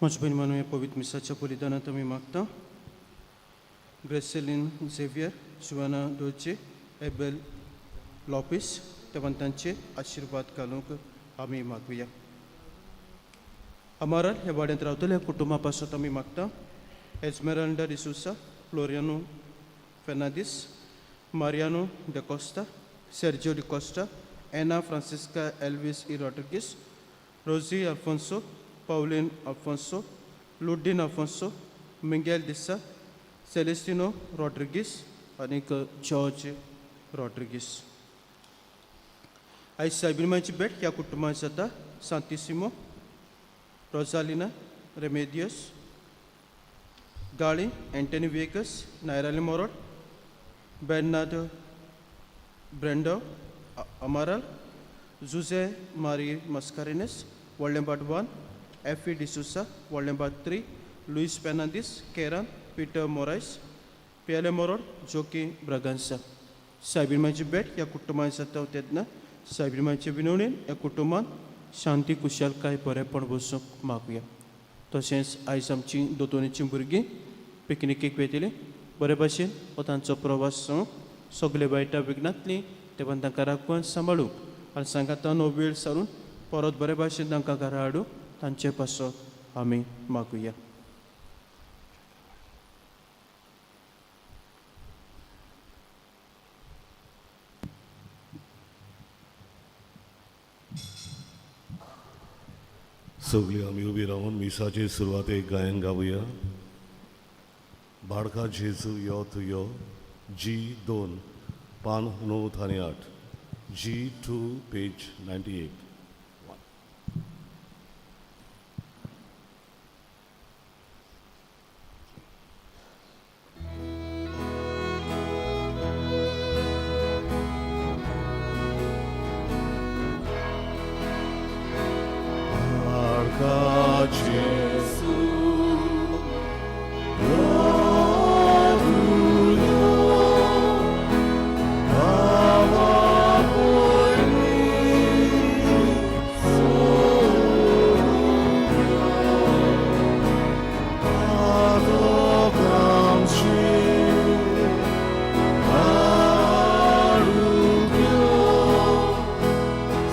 म्हज्या भयणी ह्या पवित्र मिसाच्या बलिदानांत आमी मागता ग्रेसेलीन झेवियर, जुवाना डोचे, एबेल लॉपीस तेव्हा तांचे आशिर्वाद घालूंक आमी मागुया. अमाराल ह्या वाड्यांत रावतल्या कुटुंबा पासत आमी मागता एजमेराल्डा डिसोसा, फ्लोरियानो फेर्नांदीस, मारियानो डिकोस्टा, सेर्जियो डिकोस्टा, एना फ्रांसिस्का एल्वीस ई रॉड्रिगीस, रोजी अल्फोन्सो, पावलीन अल्फोन्सो, लुडीन अल्फोन्सो, मिंगेल डिसा, सेलेस्टिनो रॉड्रिगीस आनीक जॉर्ज रॉड्रिगीस. आयज सायबीण मायची भेट ह्या कुटुंबांत जाता सांतिसिमो, रोजालिना, रेमेदियस गाळी, एंटनी वेगस, नायराली मोरोड, बेर्नाद ब्रेंडो अमाराल, जुजे मारी मस्कारेनस, व्हडलें 1, एफी डिसोसा, व्हडलें 3, लुईस फेर्नांदीस, केरन पीटर मोरायस, पियाले मोरोड, जोकी ब्रागांसा. सायबीण मायची भेट ह्या कुटुंबांत जाता तेन्ना सायबीण मायचे विनवणेन ह्या कुटुंबांत शांती, कुशलकाय, बरेपण बसूंक मागुया. तशेंच आयज आमची दोतोनीचीं भुरगीं पिकनिकेक वयतलीं. बरे भाशेन हो तांचो प्रवास जावंक, सगळे वायटा विघ्नांतलीं तेव्हा तांकां राखून सांबाळूंक आनी सांगातान हो वेळ सारून परत बरे भाशेन तांकां घरा हाडूंक तांचे पासत आमी मागुया. सगळी आमी उबी रावन मिसाचे सुरवातेक गायन गावया. बाडका जेजू यो तूं यो, जी 2, पान 9 आनी 8, जी 2, पेज 98. बाडका जेजू यो तूं यो, गांवा पयलीं सोडून यो, पातक आमचें काडूंक यो,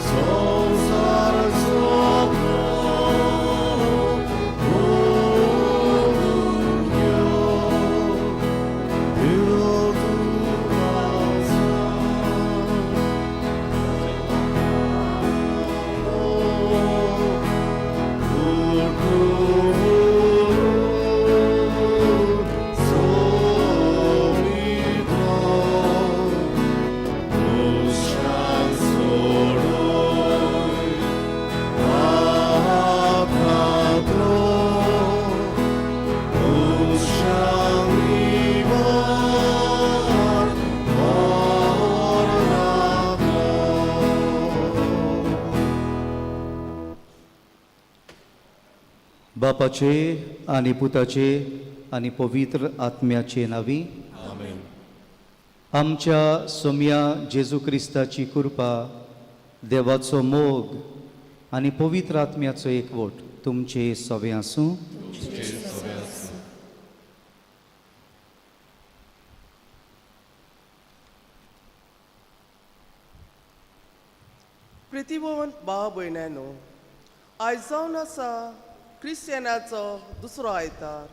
संवसाराचो भोगूंक यो, देव तूं आसा. बापाचे आनी पुताचे आनी पवित्र आत्म्याचे नांवी. आमेन. आमच्या सोम्या जेजू क्रिस्ताची कृपा, देवाचो मोग आनी पवित्र आत्म्याचो एकवट तुमचे सवे आसूं. प्रितीभुवन भाव भयण्यानो, आयज जावन आसा क्रिस्तियनाचो दुसरो आयतार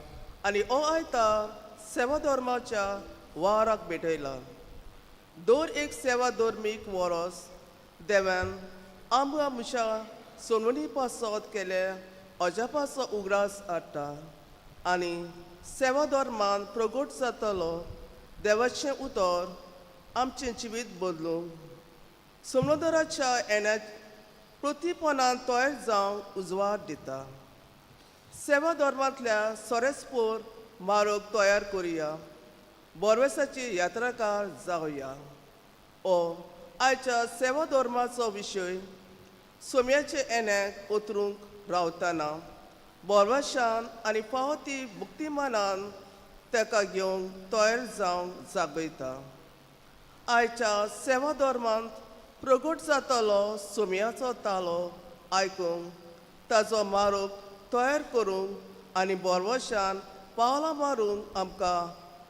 आनी हो आयतार सेवा धर्माच्या वाराक भेटयला. दर एक सेवा धर्मीक वरोस देवान आमकां मनशां सोनवणी पासत केले अजापाचो उगडास हाडटा आनी सेवा धर्मान प्रगट जातलो देवाचें उतर आमचें जिवीत बदलूंक समंदराच्या येण्या प्रतिपणान तयार जावंक उजवाड दिता. सेवा धर्मांतल्या सोरेस्पोर मार्ग तयार करुया, बोरवेसाची यात्राकार जावया. ओ आयच्या सेवा धर्माचो विशय. सोम्याचे येण्याक उतरूंक रावतना बोरवाशान आनी फावो ती भुक्तिमानान ताका घेवंक तयार जावंक जागयता. आयच्या सेवा धर्मांत प्रगट जातलो सोम्याचो तालो आयकूंक ताजो मारोग तयार करूंक आनी बोरवशान पावलां मारूंक आमकां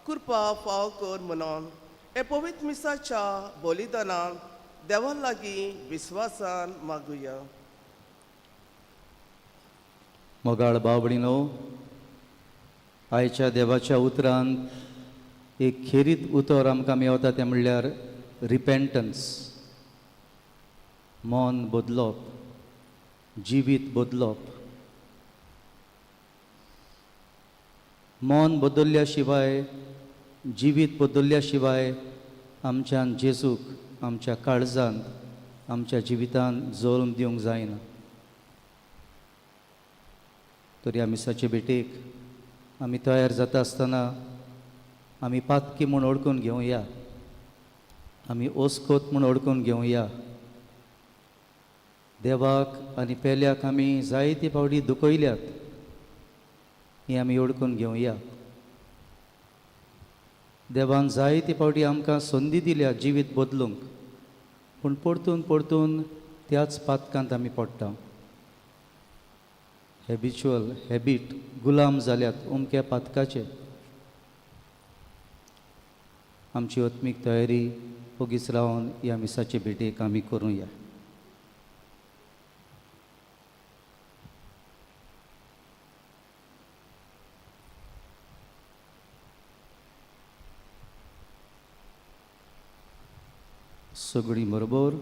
कृपा फाव कर म्हणून हे पवित्र मिसाच्या बलिदानान देवा लागीं विस्वासान मागुया. मोगाळ बावडीनो, आयच्या देवाच्या उतरांत एक खेरीत उतर आमकां मेवता तें म्हणल्यार रिपेंटन्स. मन बदलप, जिवीत बदलप. मन बदल्ल्या शिवाय, जिवीत बदल्ल्या शिवाय आमच्यान जेजूक आमच्या काळजांत, आमच्या जिवितांत जल्म दिवंक जायना. तर ह्या मिसाचे भेटेक आमी तयार जाता आसतना आमी पातकी म्हूण ओळखून घेवया, आमी ओस्कोत म्हूण ओळखून घेवया. देवाक आनी पेल्याक आमी जायते फावटी दुखयल्यात ही आमी ओळखून घेवया. देवान जायते फावटी आमकां संदी दिल्या जिवीत बदलूंक, पूण परतून परतून त्याच पातकांत आमी पडटा. हॅबिच्युअल हॅबीट, गुलाम जाल्यात अमक्या पातकाचे. आमची आत्मीक तयारी ओगीच रावन ह्या मिसाचे भेटेक आमी करुया. सगळीं बरोबर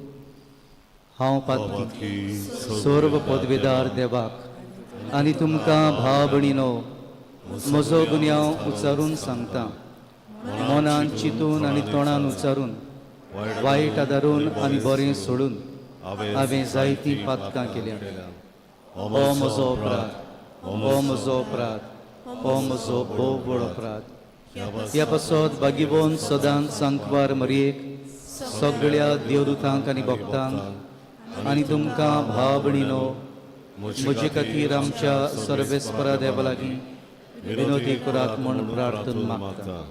हांव पातकी सर्व पदवेदार देवाक आनी तुमकां भाव भयणीनो म्हजो गुन्यांव उच्चारून सांगता. मनान चिंतून आनी तोंडान उच्चारून, वायट आदारून आनी बरें सोडून हांवें जायतीं पातकां केल्या. हो म्हजो अपराध, हो म्हजो अपराध, हो म्हजो भोव व्हड अपराध. ह्या पासत बागीबोन सदांच सांकवार मरयेक, सगळ्या देवदूतांक आनी भक्तांक आनी तुमकां भाव भयणीनो म्हजे खातीर आमच्या सर्वेस्परा देवा लागीं विनोदी करात म्हूण प्रार्थना मागता.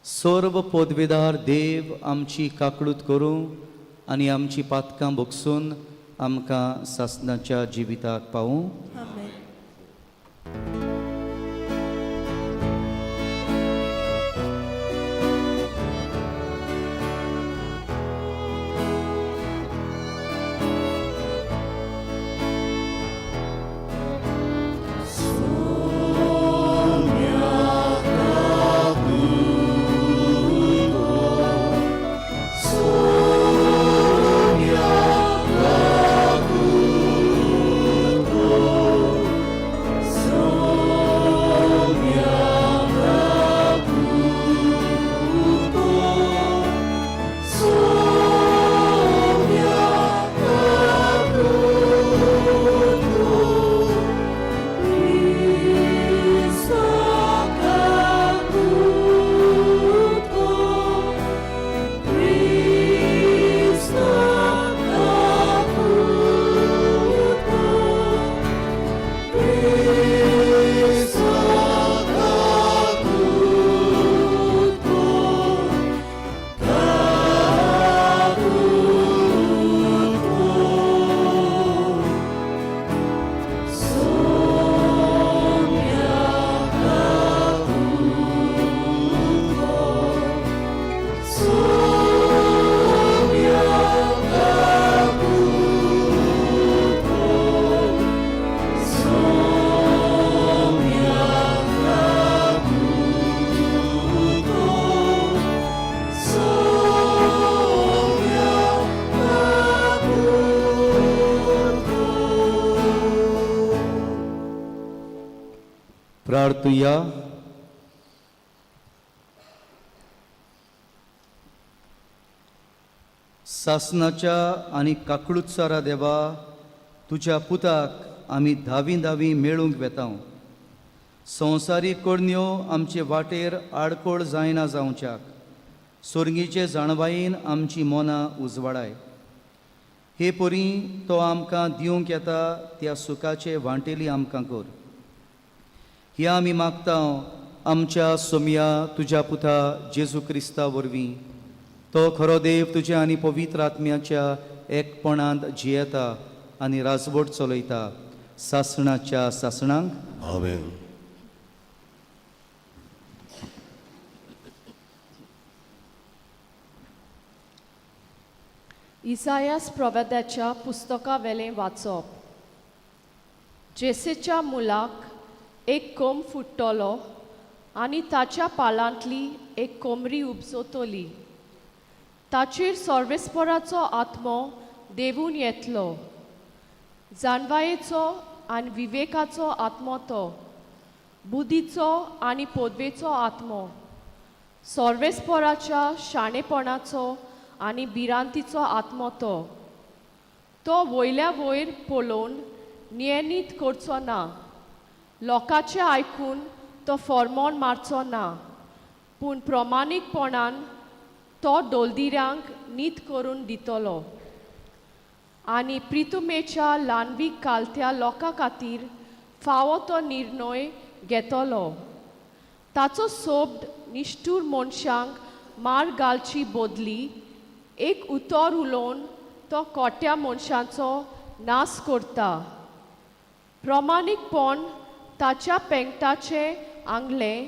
सर्व पदवेदार देव आमची काकळूत करूं आनी आमची पातकां भोगसून आमकां सासणाच्या जिविताक पावूं. प्रार्थुया. सासनाच्या आनी काकळूतसारा देवा, तुज्या पुताक आमी धावी धावी मेळूंक वेता. संवसारीक करण्यो आमचे वाटेर आडखळ जायना जावच्याक सोर्गीचे जाणवायेन आमची मनां उजवाडाय. हे परी तो आमकां दिवंक येता त्या सुखाचे वांटेली आमकां कर. ह्या आमी मागता आमच्या सोमया तुज्या पुता जेजू क्रिस्ता वरवीं. तो खरो देव तुज्या आनी पवित्र आत्म्याच्या एकपणांत जियेता आनी राजवट चलयता सासणाच्या सासणांक. आमेन. इसायास प्रवेदाच्या पुस्तका वेलें वाचप. जेसेच्या मुलाक एक कोंब फुट्टलो आनी ताच्या पालांतली एक कोमरी उपजतली. ताचेर सर्वेस्पराचो आत्मो देवून येतलो, जाणवायेचो आनी विवेकाचो आत्मो तो, बुद्धीचो आनी पदवेचो आत्मो, सर्वेस्पराच्या शाणेपणाचो आनी भिरांतीचो आत्मो तो. तो वयल्या वयर पळोवन नियनीत करचो ना, लोकांचें आयकून तो फॉर्मोन मारचो ना, पूण प्रमाणीकपणान तो डोलदिऱ्यांक नीत करून दितलो आनी प्रितुमेच्या ल्हानवीक कालत्या लोकां खातीर फावो तो निर्णय घेतलो. ताचो सोब्द निश्ठूर मनशांक मार घालची बदली एक उतर उलोवन तो कोट्या मनशांचो नाश करता. प्रमाणीकपण ताच्या पेंगटाचें आंगलें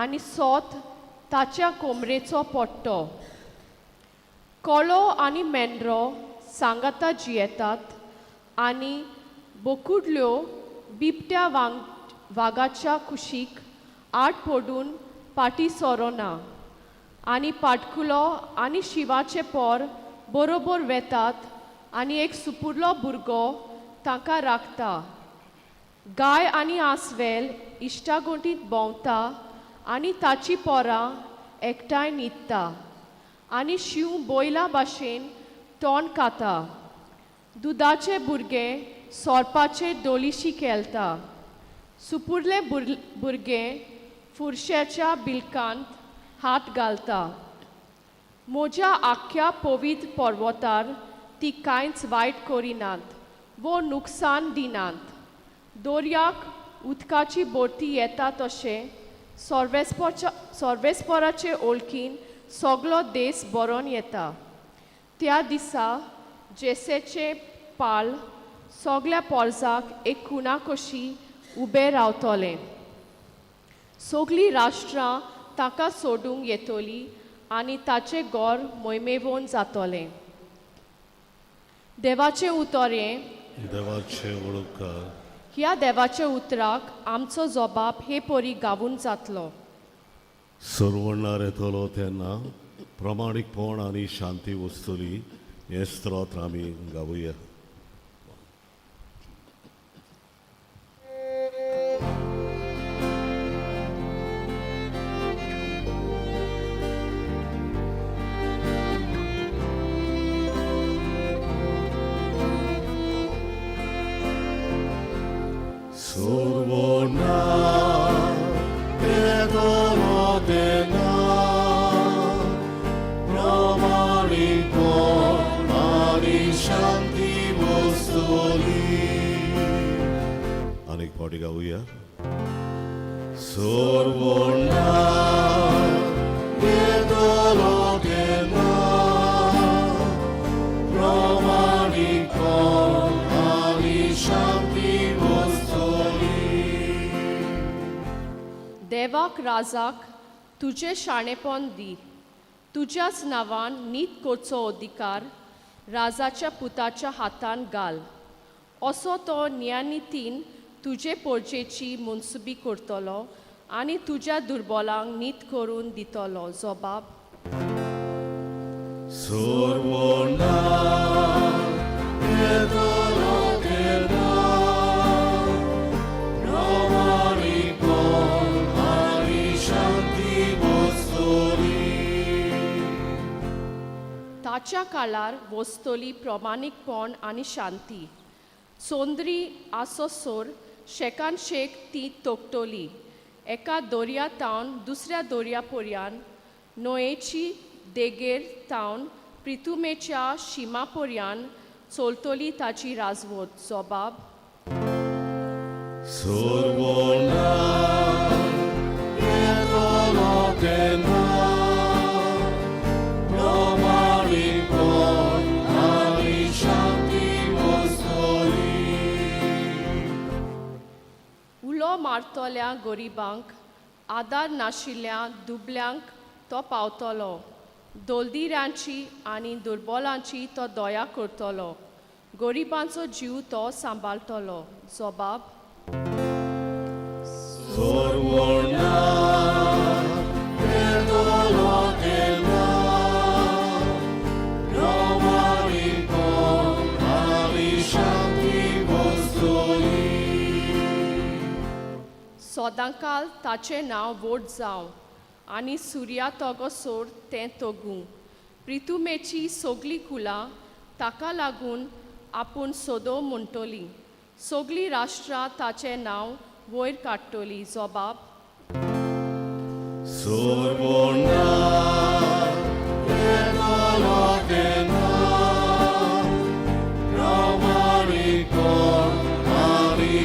आनी सोत ताच्या कोमरेचो पट्टो. कोलो आनी मेंढरो सांगाता जियेतात आनी बोकुडल्यो बिबट्या वांग वागाच्या कुशीक आड पडून फाटीं सरोना आनी पाटकुलो आनी शिवाचे पोर बरोबर वेतात आनी एक सुपुरलो भुरगो तांकां राखता. गाय आनी आस्वेल इश्टागोटींत भोंवता आनी ताची पोरां एकठांय न्हिदता आनी शींव बोयला भाशेन तोंड खाता. दुदाचे भुरगे सोरपाचे डोलिशी खेळटा. सुपुरले भुरगे फुरश्याच्या बिलकांत हात घालता. म्हज्या आख्ख्या पवित्र पर्वतार ती कांयच वायट करिनात वो नुकसान दिनात. दर्याक उदकाची बोटी येता तशें सर्वेस्पोच्या सर्वेस्पोराचे ओळखीन सगलो देस बरोवन येता. त्या दिसा जेसेचें पाल सगल्या पोरसाक एक खुणा कशी उबें रावतलें. सगलीं राष्ट्रां ताका सोडूंक येतली आनी ताचें गोर मोयमेवोन जातलें. देवाचें उतर हें. देवाचे वळख. ह्या देवाच्या उतराक आमचो जबाब हे परी गावून जातलो. सरवणार येतलो तेन्ना प्रमाणीकपण आनी शांती वस्तुली हें स्त्रोत्र आमी गावया. Sorvona येतलो तेन्ना प्रमाणीकपण आनी शांती वस्तुली. आनीक फावटी गावया. सोरवणा येतलो तेन्ना प्रमाणीकपण आनी शांती वस्तुली. देवाक राजाक तुजें शाणेपण दी, तुज्याच नांवान नीत करचो अधिकार राजाच्या पुताच्या हातान घाल. असो तो न्यायनितीन तुजे पोरजेची मनसुबी करतलो आनी तुज्या दुर्बलांक नीत करून दितलो. जबाब. सोरवणा येतलो तेन्ना प्रमाणीकपण आनी शांती वस्तुली. ताच्या काळार वस्तोली प्रमाणीकपण आनी शांती. चोंद्री आसोसोर शेकान शेक ती तोकटोली. एका दर्या तावन दुसऱ्या दर्या पर्यान, न्हंयेची देगेर तावन प्रितुमेच्या शिमा पर्यान चलतली ताची राजवट. जबाब. सोरवणा येतलो तेन्ना प्रमाणीकपण आनी शांती वस्तुली. मारतल्या गरिबांक, आदार नाशिल्ल्या दुबल्यांक तो पावतलो. दोलदिऱ्यांची आनी दुर्बोलांची तो दया करतलो. गरिबांचो जीव तो सांबाळटलो. जबाब. सदांकाल ताचें नांव व्हड जावं आनी सुर्या तगो सोड तें तगूं. प्रितुमेची सगलीं कुलां ताका लागून आपूण सोदो म्हणटली. सगलीं राष्ट्रां ताचें नांव वयर काडटलीं. जबाब.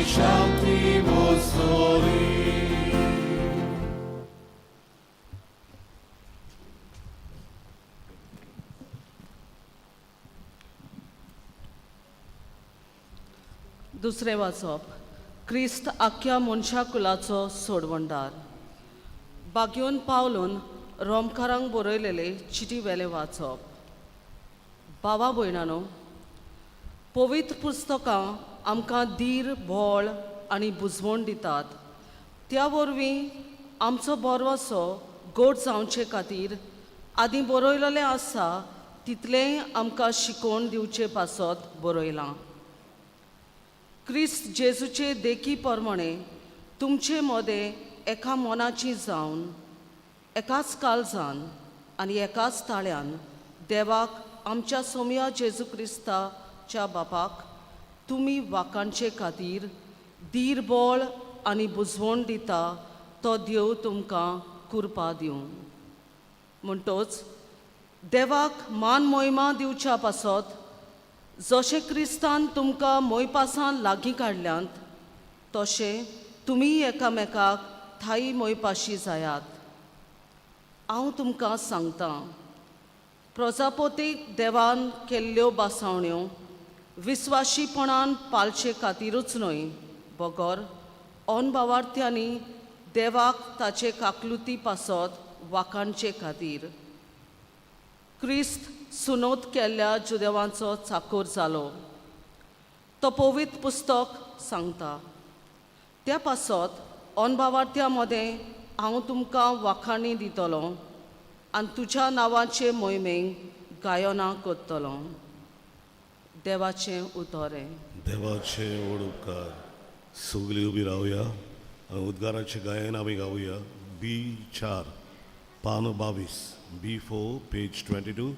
शांती बसतली. दुसरें वाचप. क्रिस्त आख्ख्या मनशा कुलाचो सोडवणदार. बागयोन पावलून रोमकारांक बरयलेले चिटी वेलें वाचप. बाबा भयणानो, पवित्र पुस्तकां आमकां धीर, बळ आनी बुजवण दितात. त्या वरवीं आमचो बरवसो गोड जावचे खातीर आदीं बरयलेलें आसा तितलेंय आमकां शिकोवन दिवचे पासत बरयलां. क्रिस्त जेजूचे देखी प्रमाणे तुमचे मदें एका मनाची जावन, एकाच काळजान आनी एकाच ताळ्यान देवाक, आमच्या सोमया जेजू क्रिस्ताच्या बापाक, तुमी वाकांचे खातीर धीर, बळ आनी बुजवण दिता तो देव तुमकां कृपा दिवं. म्हणटोच देवाक मान मोहिमा दिवच्या पासत जशें क्रिस्तान तुमकां मोयपासान लागीं काडल्यांत तशें तुमी एकामेकाक थाई मोयपाशी जायात. हांव तुमकां सांगतां, प्रजापतीक देवान केल्ल्यो बासावण्यो विस्वाशीपणान पाळचे खातीरूच न्हय, बगर अनभावार्थ्यांनी देवाक ताचे काकलुती पासत वाखाणचे खातीर क्रिस्त सुनोत केल्ल्या जुदेवांचो चाकोर जालो, तो पवित्र पुस्तक सांगता. त्या पासत अनभावार्थ्यां मदें हांव तुमकां वाखाणी दितलो आनी तुज्या नांवाचे मोहिमेक गायनां करतलो. देवाचें उतर हें. देवाचे व्हड उपकार. सगळीं उबी रावया आनी उद्गाराचें गायन आमी गावया. बी 4 पान 22, B4 page 22,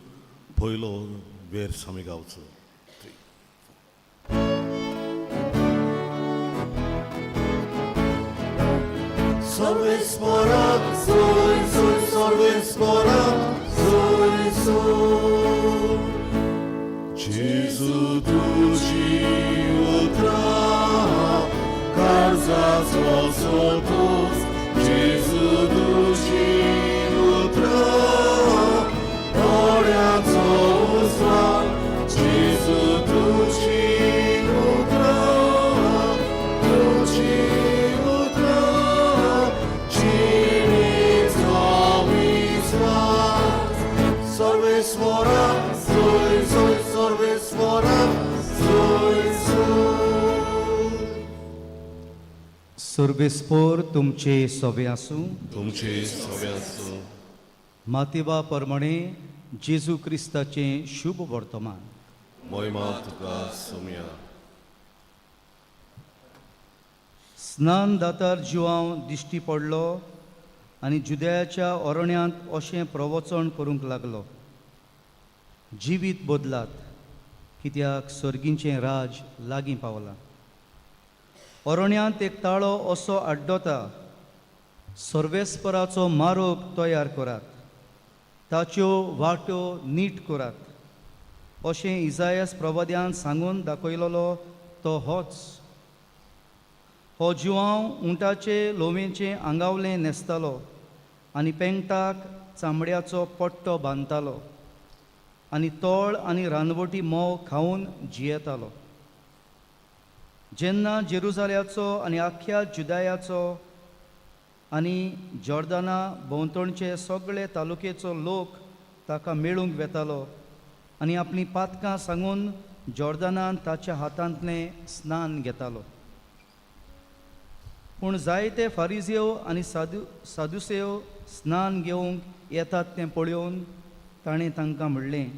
पयलो वेर्स आमी गावचो. सर्वेस्पराक सोय सोय, सर्वेस्पराक सोय सोय. जेजू तुजी उतरां काळजाचो सोदूस. जेजू तुजी उतरां दोळ्यांचो उजवाड. जेजू तुजी उतरां, तुजी उतरां जिणेचो विस्वास. सर्वेस्पराक सोय सोय, सर्वेस्पराक सोय सोय. सर्वेस्पोर तुमचे सोबे आसूं. तुमचे सोबे आसूं. मातेवा प्रमाणे जेजू क्रिस्ताचें शुभ वर्तमान. मोहिमा तुका सोमया. स्नान दातार जिवांव दिश्टी पडलो आनी जुदयाच्या अरण्यांत अशें प्रवचन करूंक लागलो, जिवीत बदलात, कित्याक सर्गींचें राज लागीं पावलां. अरण्यांत एक ताळो असो आड्डता, सर्वेस्पराचो मारोग तयार करात, ताच्यो वाट्यो नीट करात, अशें इजायस प्रवाद्यान सांगून दाखयलेलो तो होच. हो जिवांव उंटाचे लोवेचें आंगावलें न्हेसतालो आनी पेंगटाक चामड्याचो पट्टो बांदतालो आनी तोळ आनी रानवटी म्होंव खावन जियेतालो. जेन्ना जेरुजाल्याचो आनी आख्ख्या जुदायाचो आनी जॉर्दाना भोंवतणचे सगळे तालुकेचो लोक ताका मेळूंक वेतालो आनी आपलीं पातकां सांगून जॉर्दानान ताच्या हातांतलें स्नान घेतालो. पूण जायते फारिजेव आनी सादुसेव स्नान घेवंक येतात तें पळोवन ताणें तांकां म्हणलें,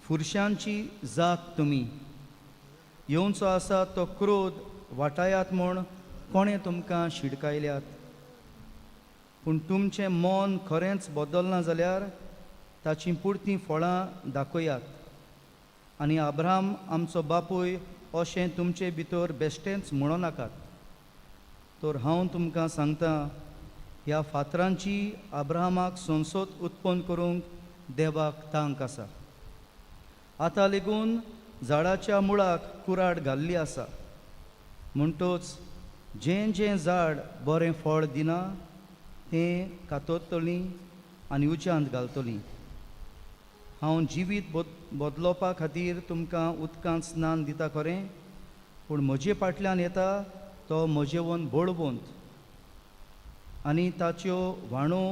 फुरशांची जात तुमी, येवचो आसा तो क्रोध वाटायात म्हूण कोणें तुमकां शिडकायल्यात? पूण तुमचें मन खरेंच बदलना जाल्यार ताचीं पुरतीं फळां दाखयात आनी अब्राहम आमचो बापूय अशें तुमचे भितर बेश्टेंच म्हणो नाकात. तर हांव तुमकां सांगता, ह्या फातरांची अब्राहमाक संसद उत्पन्न करूंक देवाक तांक आसा. आतां लेगून झाडाच्या मुळाक कुराड घाल्ली आसा. म्हणटच जें जें झाड बरें फळ दिना तें कातरतलीं आनी उज्यांत घालतलीं. हांव जिवीत बदलोवपा खातीर तुमकां उदकांत स्नान दिता खरें, पूण म्हजे फाटल्यान येता तो म्हजेवन बळवंत आनी ताच्यो व्हाणो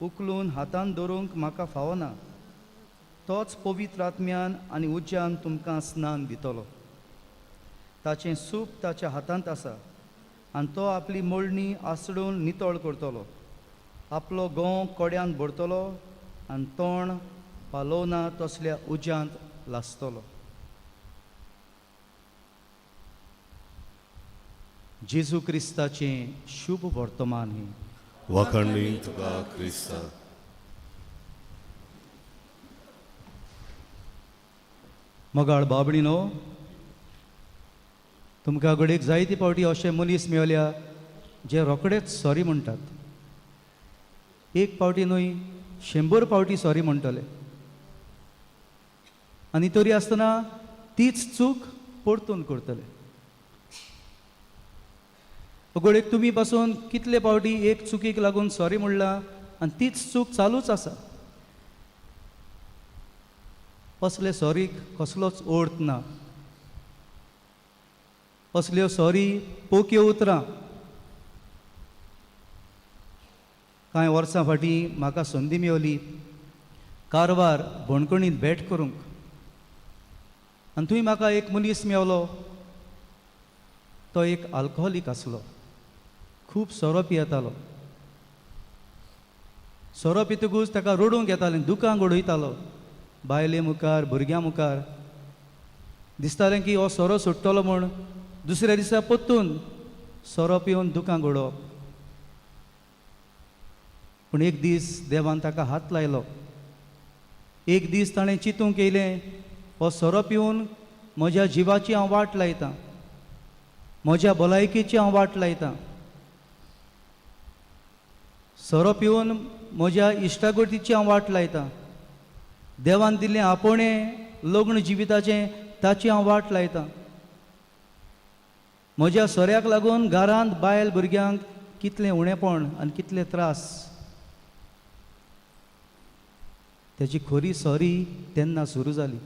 उखलून हातान दवरूंक म्हाका फावना. तोच पवित्र आत्म्यान आनी उज्यान तुमकां स्नान दितलो. ताचें सूप ताच्या हातांत आसा आनी तो आपली मळणी आसडून नितळ करतलो, आपलो गोंव कोड्यान भरतलो आनी तोंड पालोवना तसल्या उज्यांत लासतलो. जेजू क्रिस्ताचें शुभ वर्तमान हें. वाखाणणी तुका क्रिस्ता. मोगाळ बाबडी न्हू, तुमकां घडयेक जायते फावटी अशे मनीस मेवल्या जे रोखडेच सॉरी म्हणटात. एक फावटी न्हय, 100 फावटी सॉरी म्हणटले आनी तरी आसतना तीच चूक परतून करतले. घडयेक तुमी पासून कितले फावटी एक चुकीक लागून सॉरी म्हणलां आनी तीच चूक चालूच आसा. असले सॉरीक कसलोच अर्थ ना. असल्यो सॉरी पोक्यो उतरां. कांय वर्सां फाटीं म्हाका संदी मेवली कारवार बणकणींत भेट करूंक आनी थंय म्हाका एक मनीस मेवलो. तो एक आल्कोहोलीक आसलो, खूब सोरो पियेतालो. सोरो पितकूच ताका रडूंक येतालें, दुकां गडयतालो बायले मुखार, भुरग्यां मुखार. दिसतालें की हो सोरो सोडटलो म्हूण. दुसऱ्या दिसा परतून सोरो पिवन दुकां गडोवप. पूण एक दीस देवान ताका हात लायलो. एक दीस ताणें चिंतूंक येयलें, हो सोरो पिवन म्हज्या जिवाची हांव वाट लायतां, म्हज्या भलायकेची हांव वाट लायतां, सोरो पिवन म्हज्या इश्टागतीची हांव वाट लायतां, देवान दिल्लें आपोवणें लग्न जिविताचें ताची हांव वाट लायतां, म्हज्या सोऱ्याक लागून घरांत बायल भुरग्यांक कितलें उणेपण आनी कितले त्रास. तेजी खरी सॉरी तेन्ना सुरू जाली.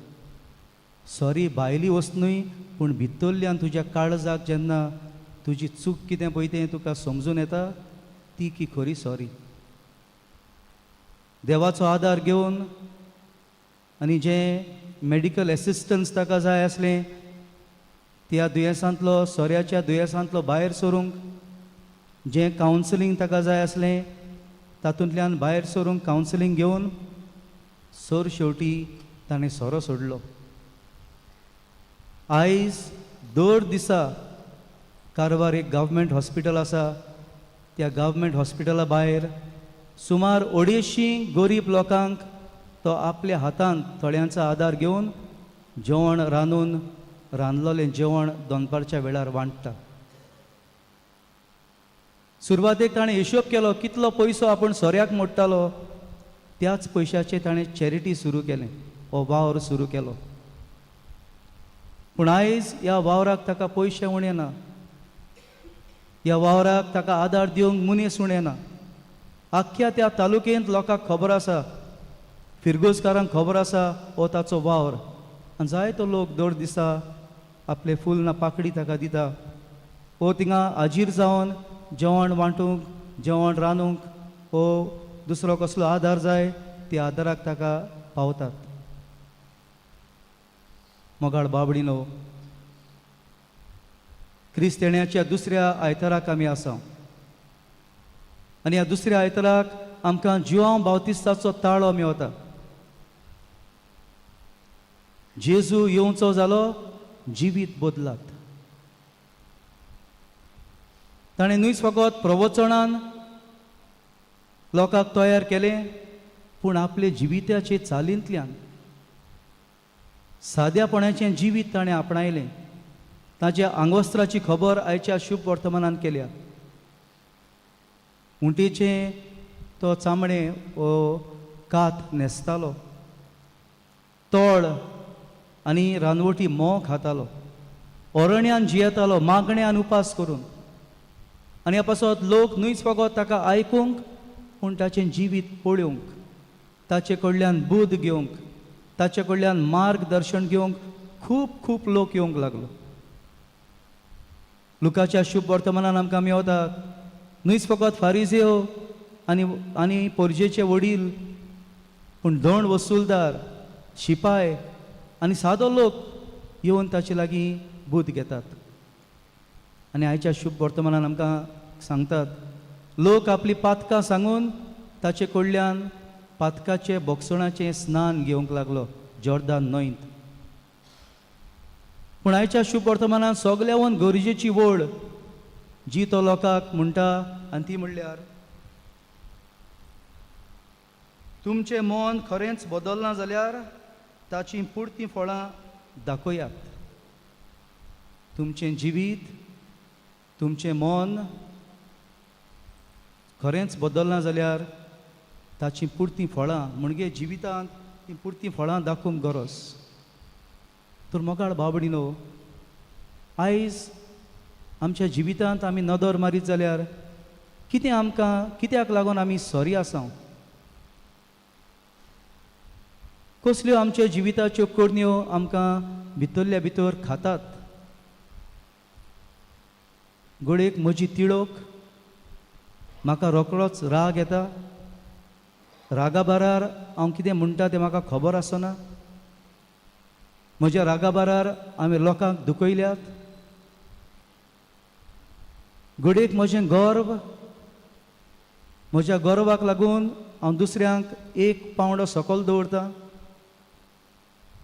सॉरी भायली वस्त न्हय, पूण भितरल्यान तुज्या काळजाक जेन्ना तुजी चूक कितें पळय तें तुका समजून येता, ती की खरी सॉरी. देवाचो आदार घेवन आनी जें मेडिकल एसिस्टन्स ताका जाय आसलें त्या दुयेंसांतलो, सोऱ्याच्या दुयेंसांतलो भायर सरूंक जें कावन्सिलींग ताका जाय आसलें तातूंतल्यान भायर सरूंक कावन्सिलींग घेवन सर शेवटी ताणें सोरो सोडलो. आयज दर दिसा कारवार एक गव्हर्मेंट हॉस्पिटल आसा, त्या गव्हर्मेंट हॉस्पिटला भायर सुमार 250 गरीब लोकांक तो आपल्या हातांत थोड्यांचो आदार घेवन जेवण रांदून रांदलोलें जेवण दनपारच्या वेळार वांट्टा. सुरवातेक ताणें हिशोब केलो कितलो पयसो आपूण सोऱ्याक मोडटालो, त्याच पयशाचेर ताणें चॅरिटी सुरू केलें, हो वावर सुरू केलो. पूण आयज ह्या वावराक ताका पयशे उणें ना, ह्या वावराक ताका आदार दिवंक मनीस उणें ना. आख्ख्या त्या तालुकेंत लोकांक खबर आसा, फिरगोजकारांक खबर आसा हो ताचो वावर, आनी जायतो लोक दर दिसा आपलें फूल ना पाकडी ताका दिता वो थिंगा हाजीर जावन जेवण वांटूंक, जेवण रांदूंक वो दुसरो कसलो आदार जाय त्या आदाराक ताका पावतात. मोगाळ बाबडीनो, क्रिस्तेण्याच्या दुसऱ्या आयताराक आमी आसा आनी ह्या दुसऱ्या आयताराक आमकां जुआंव बावतिस्ताचो ताळो मेवता. जेजू येवचो जालो जिवीत बदलात. ताणें न्हूच फकत प्रवचनान लोकांक तयार केलें, पूण आपले जिविताचे चालींतल्यान साद्यापणाचें जिवीत ताणें आपणायलें. ताच्या आंगवस्त्राची खबर आयच्या शुभ वर्तमानान केल्या. उंटेचें तो चामडें वो कात न्हेसतालो, तोळ आनी रानवटी म्होंव खातालो, अरण्यान जियेतालो मागण्यान उपास करून. आनी ह्या पासत लोक न्हूच फकत ताका आयकूंक पूण ताचें जिवीत पळोवंक, ताचे कडल्यान बूद घेवंक, ताचे कडल्यान मार्गदर्शन घेवंक खूब खूब लोक येवंक लागलो. लुकाच्या शुभ वर्तमानान आमकां मेवता न्हूच फकत फारिजेव आनी आनी पोरजेचे वडील, पूण धोंड वसुलदार, शिपाय आनी सादो लोक येवन ताचे लागीं बूद घेतात. आनी आयच्या शुभ वर्तमानान आमकां सांगतात लोक आपली पातकां सांगून ताचे कडल्यान पातकाचें बोगसणाचें स्नान घेवंक लागलो जॉर्दान न्हंयत. पूण आयच्या शुभ वर्तमानान सगल्यावन गरजेची वळ जी तो लोकांक म्हणटा आनी ती म्हणल्यार तुमचें मन खरेंच बदलना जाल्यार ताचीं पुरतीं फळां दाखयात. तुमचें जिवीत, तुमचें मन खरेंच बदलना जाल्यार ताचीं पुरतीं फळां म्हणजे जिवितांत तीं पुरतीं फळां दाखोवंक गरज. तर मोगाळ बाबडीनो, आयज आमच्या जिवितांत आमी नदर मारीत जाल्यार कितें आमकां कित्याक लागून आमी सॉरी आसा, कसल्यो आमच्या जिविताच्यो करण्यो आमकां भितरल्या भितर खातात. घडयेक म्हजी तिडक, म्हाका रोकडोच राग येता, रागा बारार हांव कितें म्हणटा तें म्हाका खबर आसना, म्हज्या रागा बारार हांवें लोकांक दुखयल्यात. घडयेक म्हजें गर्व, म्हज्या गर्वाक लागून हांव दुसऱ्यांक एक पांवडो सकयल दवरता,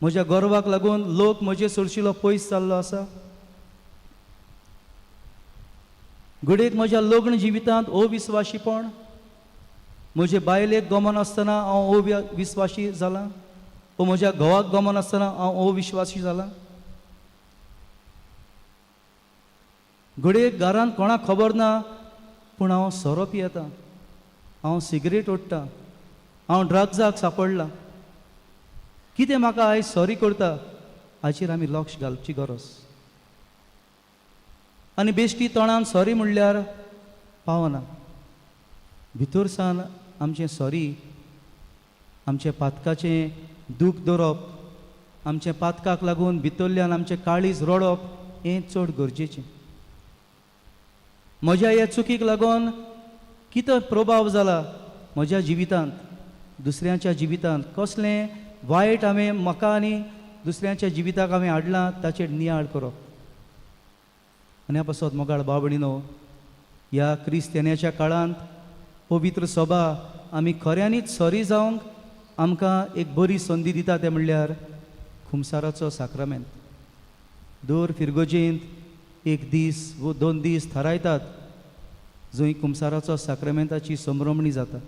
म्हज्या गर्वाक लागून लोक म्हजे सरशिलो पयस जाल्लो आसा. घडयेक म्हज्या लग्न जिवितांत अविस्वाशीपण, म्हजे बायलेक गमन आसतना हांव अविस्वाशी जालां, वो म्हज्या घोवाक गमन आसतना हांव अविश्वासी जालां. घडयेक घरांत कोणाक खबर ना पूण हांव सोरो पियेतां, हांव सिगरेट ओडटां, हांव ड्रग्साक सापडलां. कितें म्हाका आयज सॉरी करता हाचेर आमी लक्ष घालची गरज. आनी बेश्टी तोंडान सॉरी म्हणल्यार पावना, भितर सावन आमचें सॉरी, आमचें पातकाचें दूख दवरप, आमचें पातकाक लागून भितरल्यान आमचें काळीज रडप हें चड गरजेचें. म्हज्या ह्या चुकीक लागून कितें प्रभाव जाला म्हज्या जिवितांत, दुसऱ्यांच्या जिवितांत, कसलें वायट हांवें म्हाका आनी दुसऱ्यांच्या जिविताक हांवें हाडलां ताचेर नियाळ करप. आनी ह्या पासत मोगाळ बाबडीनो, ह्या क्रिस्तेन्याच्या काळांत पवित्र सभा आमी खऱ्यांनीच सॉरी जावंक आमकां एक बरी संदी दिता तें म्हणल्यार खुमसाराचो साक्रामेंत. दर फिरगोजेंत एक दीस वो 2 दीस थारायतात जंय कुमसाराचो साक्रामेंताची संभ्रमणी जाता.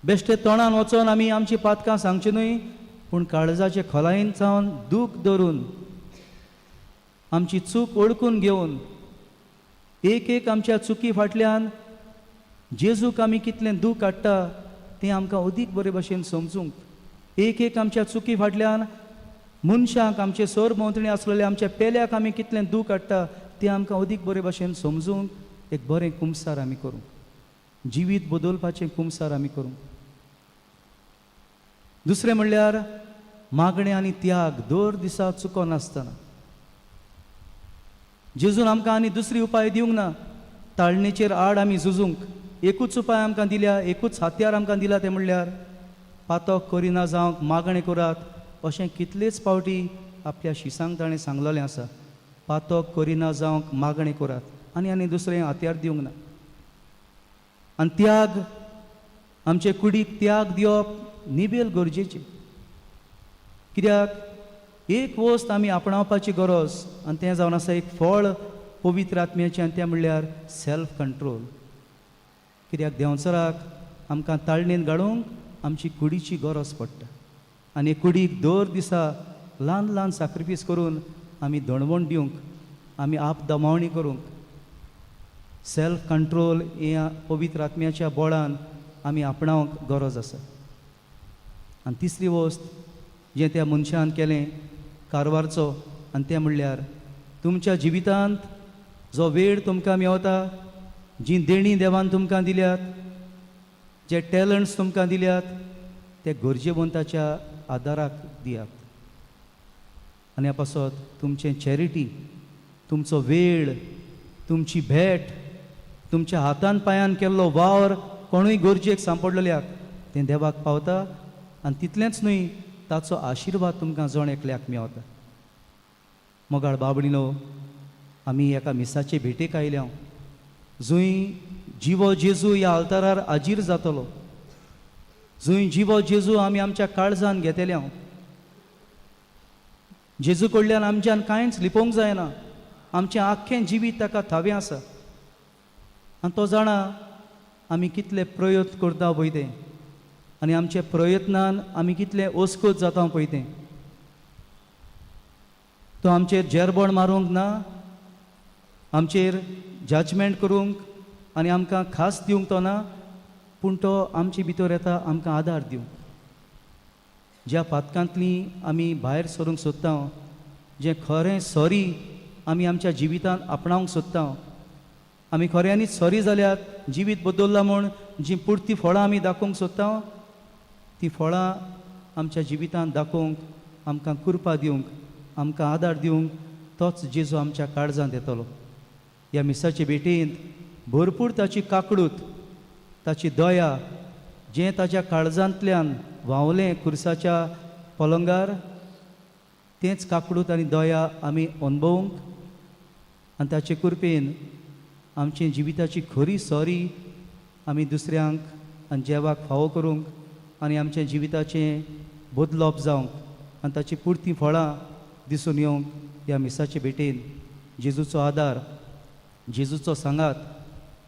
बेश्टे तोंडान वचोन आमी आमची पातकां सांगची न्हय, पूण काळजाचे खोलायेन सावन दूख धरून आमची चूक ओळखून घेवन एक एक आमच्या चुकी फाटल्यान जेजूक आमी कितलें दूख हाडटा तें आमकां अदीक बरे भशेन समजूंक, एक एक आमच्या चुकी फाटल्यान मनशांक आमचे सर भोंवतणी आसलेले आमच्या पेल्याक आमी कितलें दूख हाडटा तें आमकां अदीक बरे भशेन समजूंक एक बरें कुमसार आमी करूंक, जिवीत बदलपाचें कुमसार आमी करूंक. दुसरें म्हणल्यार मागणें आनी त्याग दर दिसा चुकोनासतना. जेजून आमकां आनी दुसरी उपाय दिवंक ना. ताळणेचेर आड आमी झुजूंक एकूच उपाय आमकां दिल्या, एकूच हत्यार आमकां दिला, तें म्हणल्यार पातक करिना जावंक मागणें करात. अशें कितलेच फावटी आपल्या शिसांक ताणें सांगलेलें आसा, पातक करिना जावंक मागणें करात. आनी आनी दुसरें हत्यार दिवंक ना. आनी त्याग, आमचे कुडीक त्याग दिवप निबेल गरजेचें. कित्याक एक वस्त आमी आपणावपाची गरज आनी तें जावन आसा एक फळ पवित्र आत्म्याचें, आनी तें म्हणल्यार सेल्फ कंट्रोल. कित्याक देंवचाराक आमकां ताळणेन घालूंक आमची कुडीची गरज पडटा आनी कुडीक दर दिसा ल्हान ल्हान साक्रिफीस करून आमी दणवण दिवंक, आमी आप दमावणी करूंक सेल्फ कंट्रोल हें पवित्र आत्म्याच्या बळान आमी आपणावंक गरज आसा. आनी तिसरी वस्त जें त्या मनशान केलें कारवारचो, आनी तें म्हणल्यार तुमच्या जिवितांत जो वेळ तुमकां मेवता, जीं देणीं देवान तुमकां दिल्यात, जे टॅलंट्स तुमकां दिल्यात, ते गरजेवंताच्या आदाराक दियात. आनी ह्या पासत तुमचें चॅरिटी, तुमचो वेळ, तुमची भेट, तुमच्या हातान पांयान केल्लो वावर कोणूय गरजेक सांपडलेल्याक तें देवाक पावता. आनी तितलेंच न्हय, ताचो आशिर्वाद तुमकां जण एकल्याक मेवता. मोगाळ बाबणीनो, आमी एका मिसाचे भेटेक आयल्या जंय जिवो जेजू ह्या आल्तारार आजीर जातलो, जंय जिवो जेजू आमी आमच्या काळजान घेतल्या. जेजू कडल्यान आमच्यान कांयच लिपोवंक जायना. आमचें आख्खें जिवीत ताका थावें आसा आनी तो जाणा आमी कितले प्रयत्न करता पळय तें, आनी आमच्या प्रयत्नान आमी कितले ओस्कोत जाता पळय तें. तो आमचेर जेरबण मारूंक ना, आमचेर जजमेंट करूंक आनी आमकां खास दिवंक तो ना, पूण तो आमचे भितर येता आमकां आदार दिवंक. ज्या पातकांतली आमी भायर सरूंक सोदता, जें खरें सॉरी आमी आमच्या जिवितांत आपणावंक सोदता, आमी खऱ्यांनीच सॉरी जाल्यार जिवीत बदल्लां म्हूण जीं पुरती फळां आमी दाखोवंक सोदता, तीं फळां आमच्या जिवितांत दाखोवंक आमकां कृपा दिवंक, आमकां आदार दिवंक तोच जेजू आमच्या काळजांत येतलो. ह्या मिसाचे भेटेंत भरपूर ताची काकडूत, ताची दया जें ताच्या काळजांतल्यान व्हांवलें खुर्साच्या पलंगार, तेंच काकडूत आनी दया आमी अणभवूंक आनी ताचे कृपेन आमचे जिविताची खरी सॉरी आमी दुसऱ्यांक आनी जेवाक फावो करूंक आनी आमच्या जिविताचें बदलप जावंक आनी ताची पुरतीं फळां दिसून येवंक ह्या मिसाचे भेटेन जेजूचो आदार, जेजूचो सांगात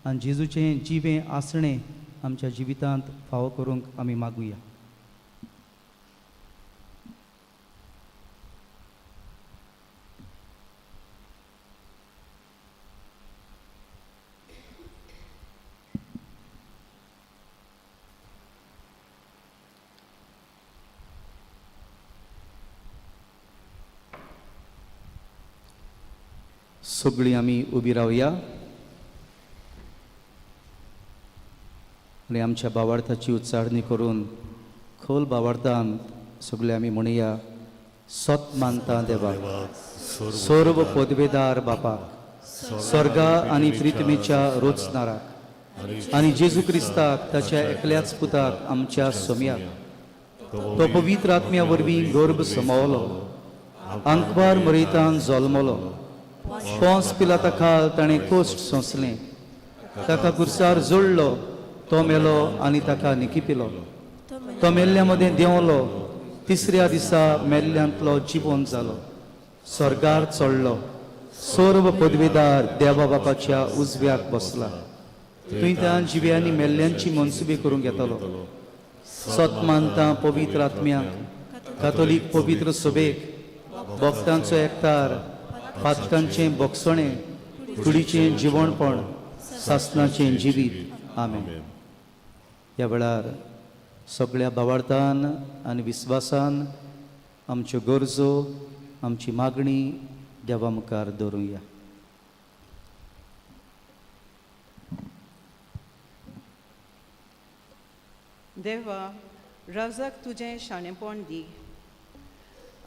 आनी जेजूचें जिवें आसणें आमच्या जिवितांत फावो करूंक आमी मागुया. सगळीं आमी उबी रावया आनी आमच्या भावार्थाची उच्चारणी करून खोल भावार्थान सगळे आमी म्हणया, सत मानता देवाक, सर्व पदवेदार बापाक, स्वर्गा आनी पृथ्वीच्या रोचनाराक आनी जेजू क्रिस्ताक ताच्या एकल्याच पुताक आमच्या सोम्याक, तो पवित्र आत्म्या वरवीं गर्भ समावलो, आंकवार मरेतान जल्मलो, पोंस पिलाता खाल ताणें कोश्ट सोंसलें, ताका कुर्सार जोडलो, तो मेलो आनी ताका निकिपिलो, तो मेल्ल्या मदें देंवलो, तिसऱ्या दिसा मेल्ल्यांतलो जिवोन जालो, स्वर्गार चडलो, सर्व पदवेदार देवा बापाच्या उजव्याक बसला, थंय त्या जिव्यांनी मेल्ल्यांची मनसुबी करूंक येतलो. सत मानता पवित्र आत्म्याक, कातोलीक पवित्र सभेक, भक्तांचो एकतार, पातकांचें बोगसणें, कुडीचें जिवणपण, सासनाचें जिवीत. आमेन. ह्या वेळार सगळ्या भावार्थान आनी विस्वासान आमच्यो गरजो, आमची मागणी देवा मुखार दवरुया. देवा, राजाक तुजें शाणेपण दी,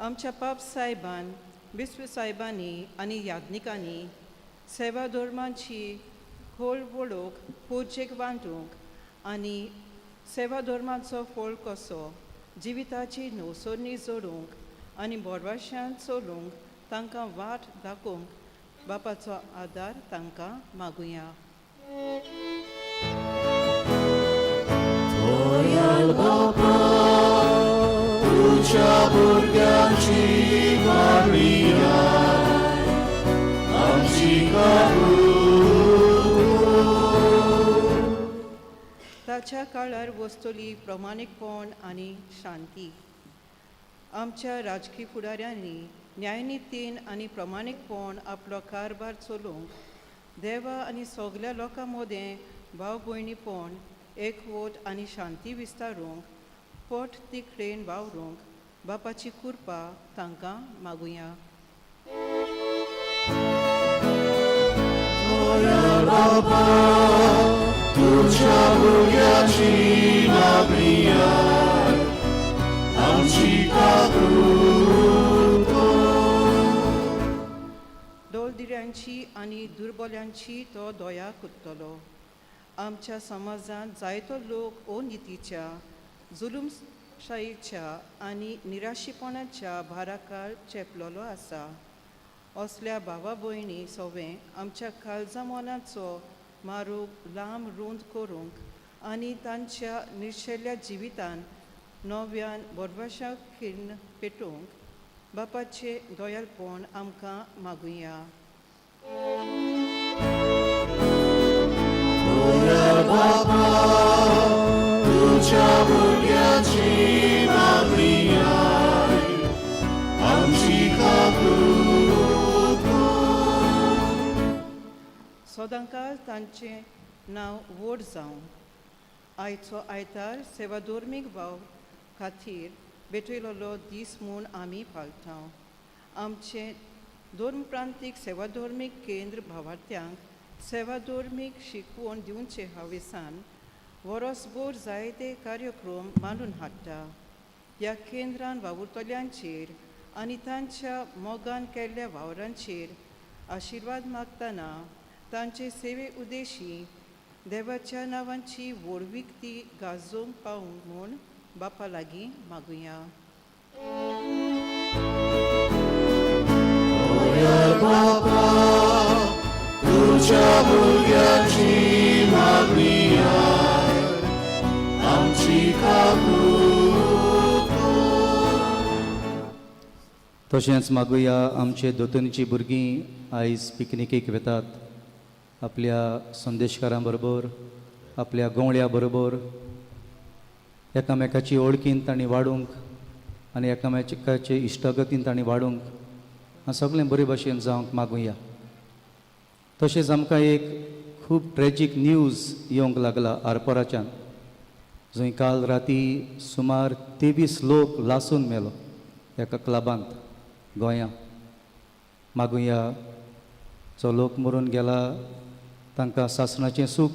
आमच्या पाप सायबान बिस्व सायबांनी आनी याज्ञिकांनी सेवा धर्माची खोल वळख पुर्जेक वांटूंक आनी सेवा धर्माचो फळ कसो जिविताची नवसरणी जोडूंक आनी बोरवाशान चलूंक तांकां वाट दाखोवंक बापाचो आदार तांकां मागुया. ताच्या काळार वस्तुली प्रमाणीकपण आनी शांती. आमच्या राजकी फुडाऱ्यांनी न्यायनितीन आनी प्रमाणीकपण आपलो कारभार चलोवंक देवा आनी सगल्या लोकां मदें भाव भयणीपण एकवट आनी शांती विस्तारूंक पोट तिकडेन वावरूंक बापाची कृपा तांकां मागुया. दोलदिऱ्यांची आनी दुर्बल्यांची तो दया करतलो. आमच्या समाजांत जायतो लोक अनितीच्या जुलूमशाहीच्या आनी निराशीपणाच्या भाराकार चेपलेलो आसा. असल्या भावा भयणी सवें आमच्या काळजा मनाचो मारूक लांब रूंद करूंक आनी तांच्या निर्शेल्ल्या जिवितान नव्यान बोरवाशा किर्ण पेटोवंक बापाचें दयालपण आमकां मागुया. सदांकाळ तांचें नांव व्हड जावं. आयचो आयतार सेवाधर्मीक वावर खातीर भेटयलेलो दीस म्हूण आमी पाळटा. आमचें धर्म प्रांतीक सेवाधर्मीक केंद्र भावार्थ्यांक सेवाधर्मीक शिकवण दिवचे हावेसान वरसभर जायते कार्यक्रम मांडून हाडटा. ह्या केंद्रान वावुरतल्यांचेर आनी तांच्या मोगान केल्ल्या वावरांचेर आशिर्वाद मागतना तांचे सेवे उद्देशी देवाच्या नांवांची व्हडवीक ती गाजोवंक पावूंक म्हूण बापा लागीं मागुया. तशेंच मागुया आमचे दोतोनीची भुरगीं आयज पिकनिकेक वेतात आपल्या संदेशकारां बरोबर, आपल्या गवळ्या बरोबर, एकामेकाची वळखीन तांणी वाडूंक आनी एकामेकाचे इश्टागतीन तांणी वाडूंक आनी सगळें बरे भशेन जावंक मागुया. तशेंच आमकां एक खूब ट्रेजीक न्यूज येवंक लागला आरपोराच्यान, जंय काल राती सुमार 23 लोक लासून मेलो एका क्लबांत गोंया. मागुया जो लोक मरून गेला तांकां सासणाचें सूख,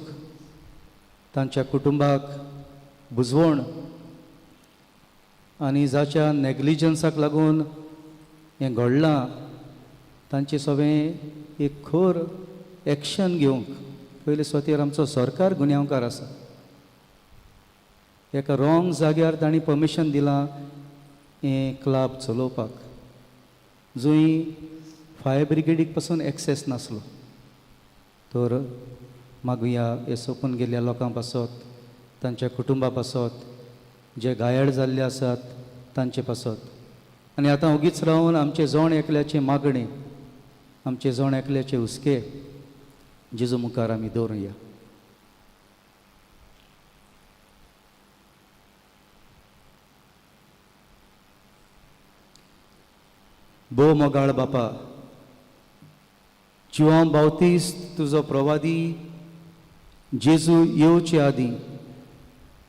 तांच्या कुटुंबाक बुजवण आनी जाच्या नेग्लिजन्साक लागून हें घडलां तांचें सगळें एक खर एक्शन घेवंक पयले सुवातेर आमचो सरकार गुन्यांवकार आसा. एका रॉंग जाग्यार तांणी परमिशन दिलां हें क्लब चलोवपाक, जंय फायर ब्रिगेडीक पसून एक्सेस नासलो. तर मागुया हे सोंपून गेल्ल्या लोकां पासत, तांच्या कुटुंबा पासत, जे घायाळ जाल्ले आसात तांचे पासत. आनी आतां ओगीच रावन आमचे जण एकल्याचें मागणें, आमचे जण एकल्याचे हुस्के जेजू मुखार आमी दवरुया. भोव मोगाळ बापा, जुआंव बावतीस्त तुजो प्रवादी जेजू येवचे आदीं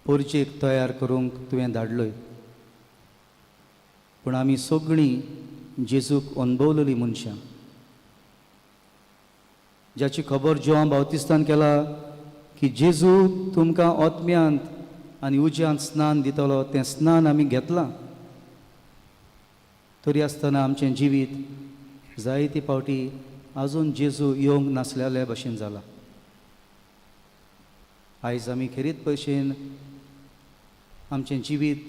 पोरचेक तयार करूंक तुवें धाडलोय, पूण आमी सगळीं जेजूक अणभवलेलीं मनशां, ज्याची खबर जुआंव बावतिस्तान केला की जेजू तुमकां ओतम्यांत आनी उज्यांत स्नान दितलो, तें स्नान आमी घेतलां. तरी आसतना आमचें जिवीत जायते फावटी आजून जेजू येवंक नासलेल्या भशेन जाला. आयज आमी खेरीत भशेन आमचें जिवीत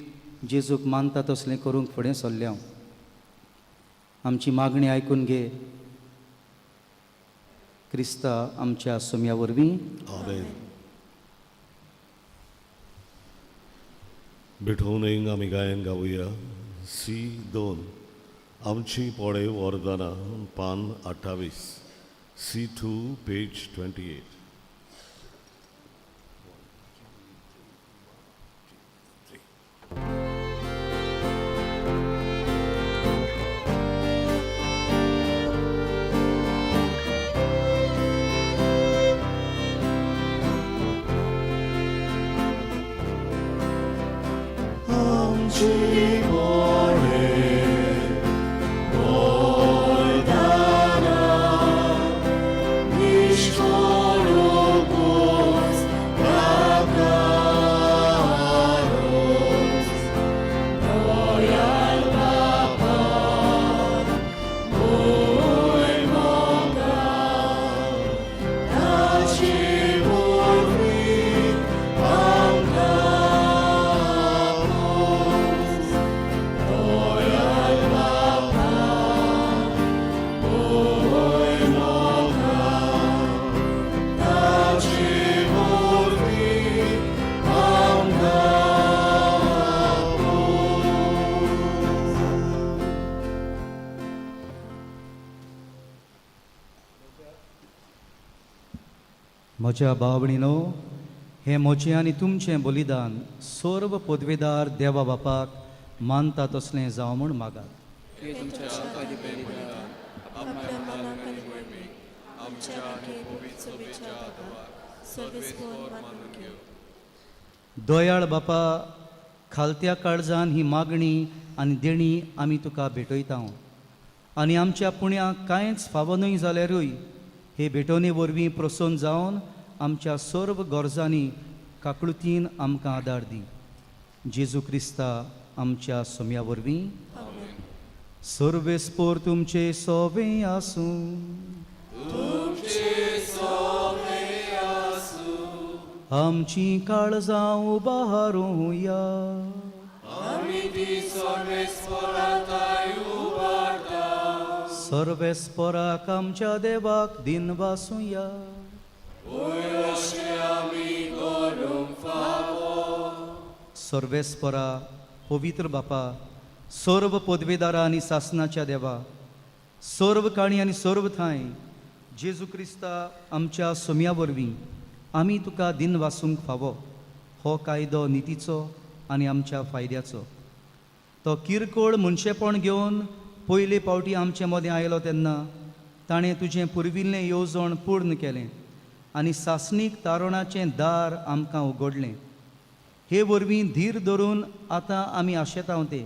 जेजूक मानता तसलें करूंक फुडें सरल्या. आमची मागणी आयकून घे क्रिस्ता आमच्या सोम्या वरवीं. आमेन. भेटोवनूय आमी गायन गावया सी 2 आमची पोडे वरदाना पान 28 C2 page 28. म्हज्या भाव-भयणीनो, हें म्हजें आनी तुमचें बलिदान सर्व पदवेदार देवा बापाक मानता तसलें जावं म्हूण मागात. दयाळ बापा, खालत्या काळजान ही मागणी आनी देणी आमी तुका भेटयता आनी आमच्या पुण्याक कांयच फावो न्हय जाल्यारूय हे भेटवणे वरवीं प्रसन्न जावन आमच्या सर्व गरजांनी काकळुतीन आमकां आदार दी. जेजू क्रिस्ता आमच्या सोम्या वरवीं. सर्वेस्पोर तुमचे सोवे आसूं. आमची काळजां उबारुया. सर्वेस्पोराक आमच्या देवाक दिन वासुया. सर्वेस्परा पवित्र बापा, सर्व पदवेदारा आनी सासनाच्या देवा, सर्व काणी आनी सर्व ठांय जेजू क्रिस्ता आमच्या सोम्या वरवीं आमी तुका दिन वासूंक फावो. हो कायदो नितीचो आनी आमच्या फायद्याचो. तो किरकोळ मनशेपण घेवन पयले फावटी आमचे मदें आयलो तेन्ना ताणें तुजें पुर्विल्लें येवजण पूर्ण केलें आनी सासणीक तारणाचें दार आमकां उगडलें. हे वरवीं धीर धरून आतां आमी आशेता ते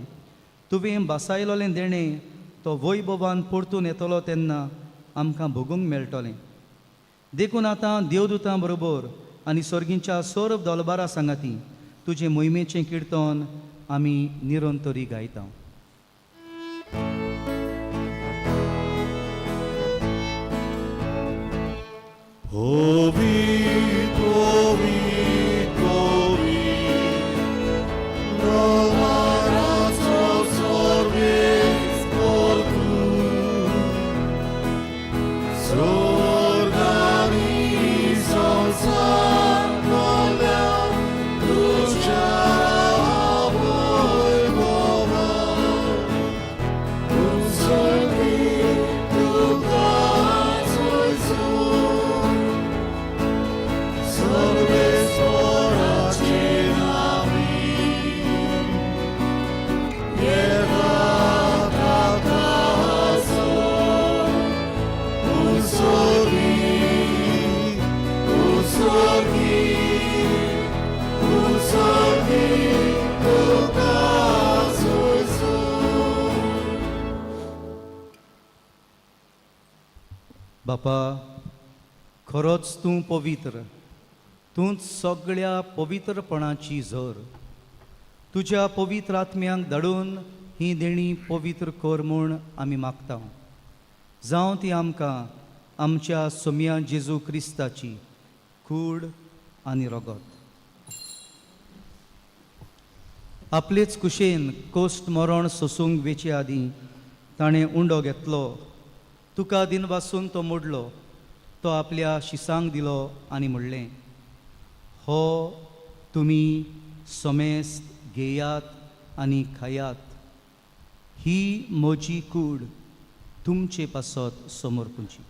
तुवें बासायलोलें देणें तो वैभवान परतून येतलो तेन्ना आमकां भोगूंक मेळटलें. देखून आतां देवदूतां बरोबर आनी सर्गीच्या सर्व दलबारा सांगाती तुजें मोहिमेचें किर्तन आमी निरंतरी गायता. बापा, खरोच तूं पवित्र, तूंच सगळ्या पवित्रपणाची झर. तुज्या पवित्र आत्म्यांक धाडून ही देणी पवित्र कर म्हूण आमी मागता. जावं ती आमकां आमच्या सोम्या जेजू क्रिस्ताची कूड आनी रगत. आपलेच कुशेन कोश्ट मरण सोसूंक वेचे आदीं ताणें उंडो घेतलो, तुका दिनवासून तो मोडलो, तो आपल्या शिसांक दिलो आनी म्हणलें, हो तुमी समेस्त घेयात आनी खायात, ही म्हजी कूड तुमचे पासत समर्पूची.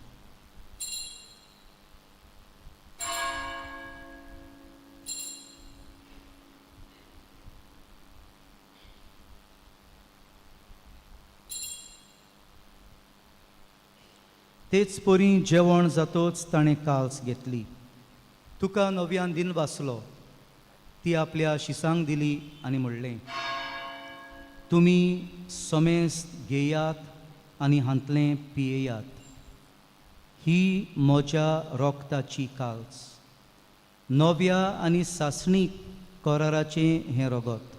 तेच परी जेवण जातोच ताणें काल्स घेतली, तुका नव्यान दिन वाचलो, ती आपल्या शिसांक दिली आनी म्हणलें, तुमी समेस्त घेयात आनी हांतलें पियेयात, ही म्हज्या रोगताची काल्स, नव्या आनी सासणीक कराराचें हें रगत,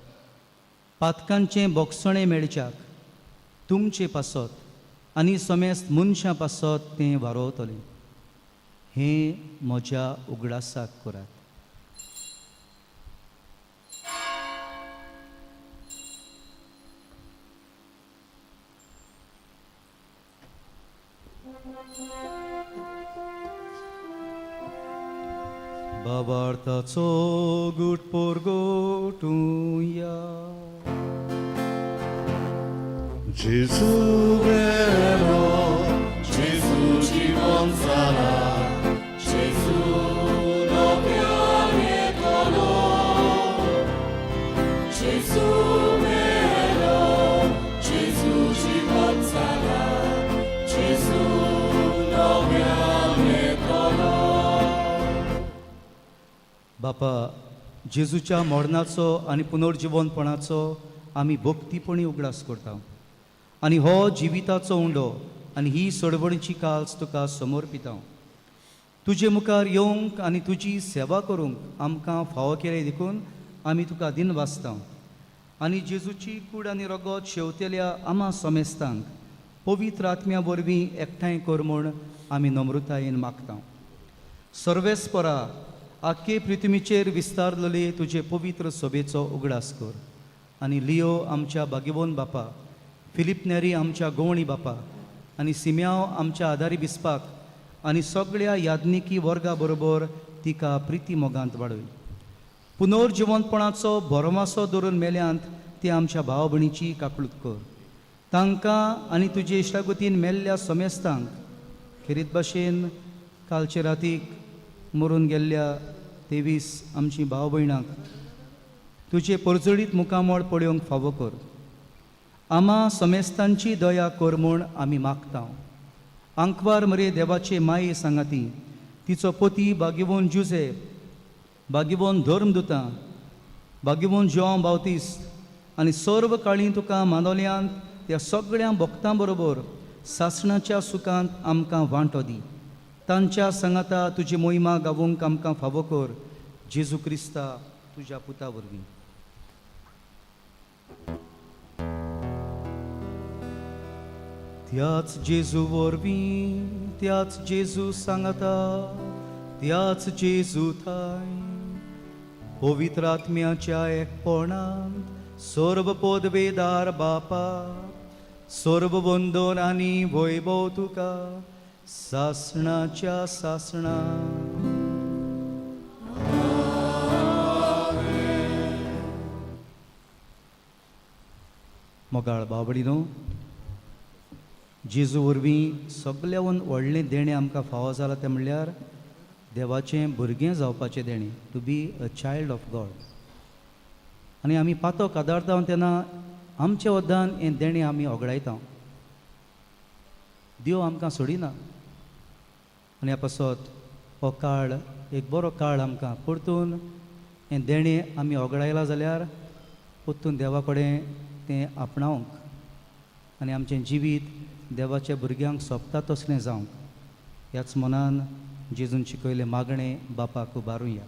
पातकांचें बोगसणें मेळच्याक तुमचे पासत आनी समेस्त मनशां पासत तें वारोवतलें. हें म्हज्या उगडासाक करात. बाबार्थाचो गुट पोरगोटुया. जेजू मेलो, जेजू जिवन जाला, जेजू नव्यान येतलो. जेजू मेलो, जेजू जिवन जाला, जेजू नव्यान येतलो. बापा, जेजूच्या मरणाचो आनी पुनर्जिवनपणाचो आमी भक्तीपणी उगडास करता आनी हो जिविताचो उंडो आनी ही सोडवणीची काल्स तुका समर्पिता. तुजे मुखार येवंक आनी तुजी सेवा करूंक आमकां फावो केले देखून आमी तुका दिन वाचता आनी जेजूची कूड आनी रगत शेवतेल्या आमा समेस्तांक पवित्र आत्म्या वरवीं एकठांय कर म्हूण आमी नम्रतायेन मागता. सर्वेस्परा आख्खे पृथ्वीचेर विस्तारलेले तुजे पवित्र सभेचो उगडास कर आनी लियो आमच्या बागेवन बापा, फिलीप नेरी आमच्या गोवणी बापा आनी सिम्याव आमच्या आदारी बिस्पाक आनी सगळ्या याज्ञिकी वर्गा बरोबर तिका प्रिती मोगांत वाडय. पुनर्जिवनपणाचो भरमासो धरून मेल्यांत ती आमच्या भाव भयणीची काकळूत कर. तांकां आनी तुजे इश्टागतीन मेल्ल्या समेस्तांक खेरीत भाशेन कालचे रातीक मरून गेल्ल्या 23 आमची भाव भयणांक तुजे परजळीत मुखामळ पळोवंक फावो कर. आमा समेस्तांची दया कर म्हूण आमी मागता. आंकवार मरे देवाचे माये सांगाती तिचो पती बागेवन जुझे, बागेवन धर्मदुतां, बागेवन जोंव बावतीस्त आनी सर्व काळी तुका मानवल्यांत त्या सगळ्या भक्तां बरोबर सासणाच्या सुखांत आमकां वांटो दी. तांच्या सांगाता तुजी मोहिमा गावोंक आमकां फावो कर. जेजू क्रिस्ता तुज्या पुता वरवीं. त्याच जेजू वरवीं, त्याच जेजू सांगाता, त्याच जेजू थाय पवित्र आत्म्याच्या एकपणांत सर्व पदवेदार बापा, सर्व वंदन आनी वैभव तुका सासणाच्या सासणा. मोगाळ बाबडीनो, जेजू वरवीं सगल्यावन व्हडलें देणें आमकां फावो जालां तें म्हणल्यार देवाचें भुरगें जावपाचें देणें, to be a child of God. आनी आमी पातो कादारता तेन्ना आमच्या वद्दान हें देणें आमी ओगडायता. देव आमकां सोडिना आनी ह्या पासत हो काळ एक बरो काळ आमकां परतून हें देणें आमी ओगडायलां जाल्यार परतून देवा कडेन तें आपणावंक आनी आमचें जिवीत देवाच्या भुरग्यांक सोंपता तसलें जावंक ह्याच मनान जेजून शिकयलें मागणें बापाक उबारुया.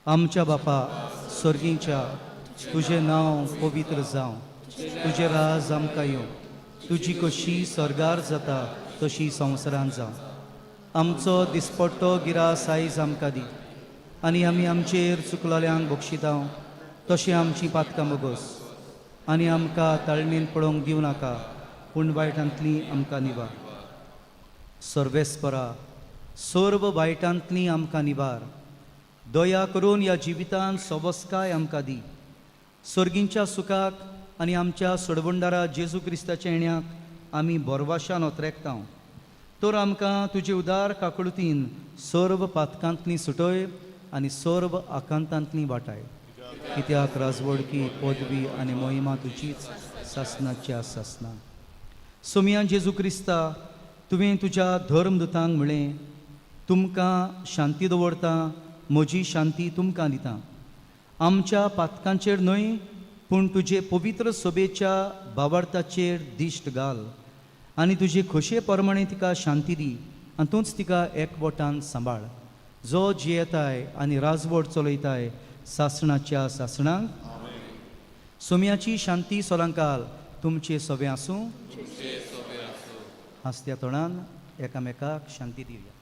आमच्या बापा सर्गींच्या, तुजें नांव पवित्र जावं, तुजें राज आमकां येवं, तुजी कशी सर्गार जाता तशी संवसारांत जावं. आमचो दिसपट्टो गिरास आयज आमकां दी, आनी आमी आमचेर चुकलोल्यांक बक्षितांव तशें आमचीं पातकां मोगोस, आनी आमकां ताळणेन पळोवंक दिवं नाका, पूण वायटांतली आमकां निवार. सर्वेस्परा, सर्व वायटांतली आमकां निवार. दया करून ह्या जिवितांत सवस्काय आमकां दी. सर्गींच्या सुखाक आनी आमच्या सोडवणदारा जेजू क्रिस्ताच्या येण्याक आमी बोरवाशान ओतरेकतांव. तर आमकां तुजे उदार काकळुतीन सर्व पातकांतली सुटय आनी सर्व आकांतांतली वाटाय. कित्याक राजवडकी, पदवी आनी मोहिमा तुजीच सासनाच्या सासना. सोमया जेजू क्रिस्ता, तुवें तुज्या धर्मदुतांक म्हळें, तुमकां शांती दवरता, म्हजी शांती तुमकां दिता. आमच्या पातकांचेर न्हय, पूण तुजे पवित्र सोबेच्या बावार्थाचेर दिश्ट घाल आनी तुजे खोशये प्रमाणे तिका शांती दी, आनी तूंच तिका एकवटान सांबाळ, जो जियेताय आनी राजवट चलयताय सासणाच्या सासणांक. सोम्याची शांती सोलांकाल तुमचे सोबे आसूं. हांसत्या तोंडान एकामेकाक शांती दिवया.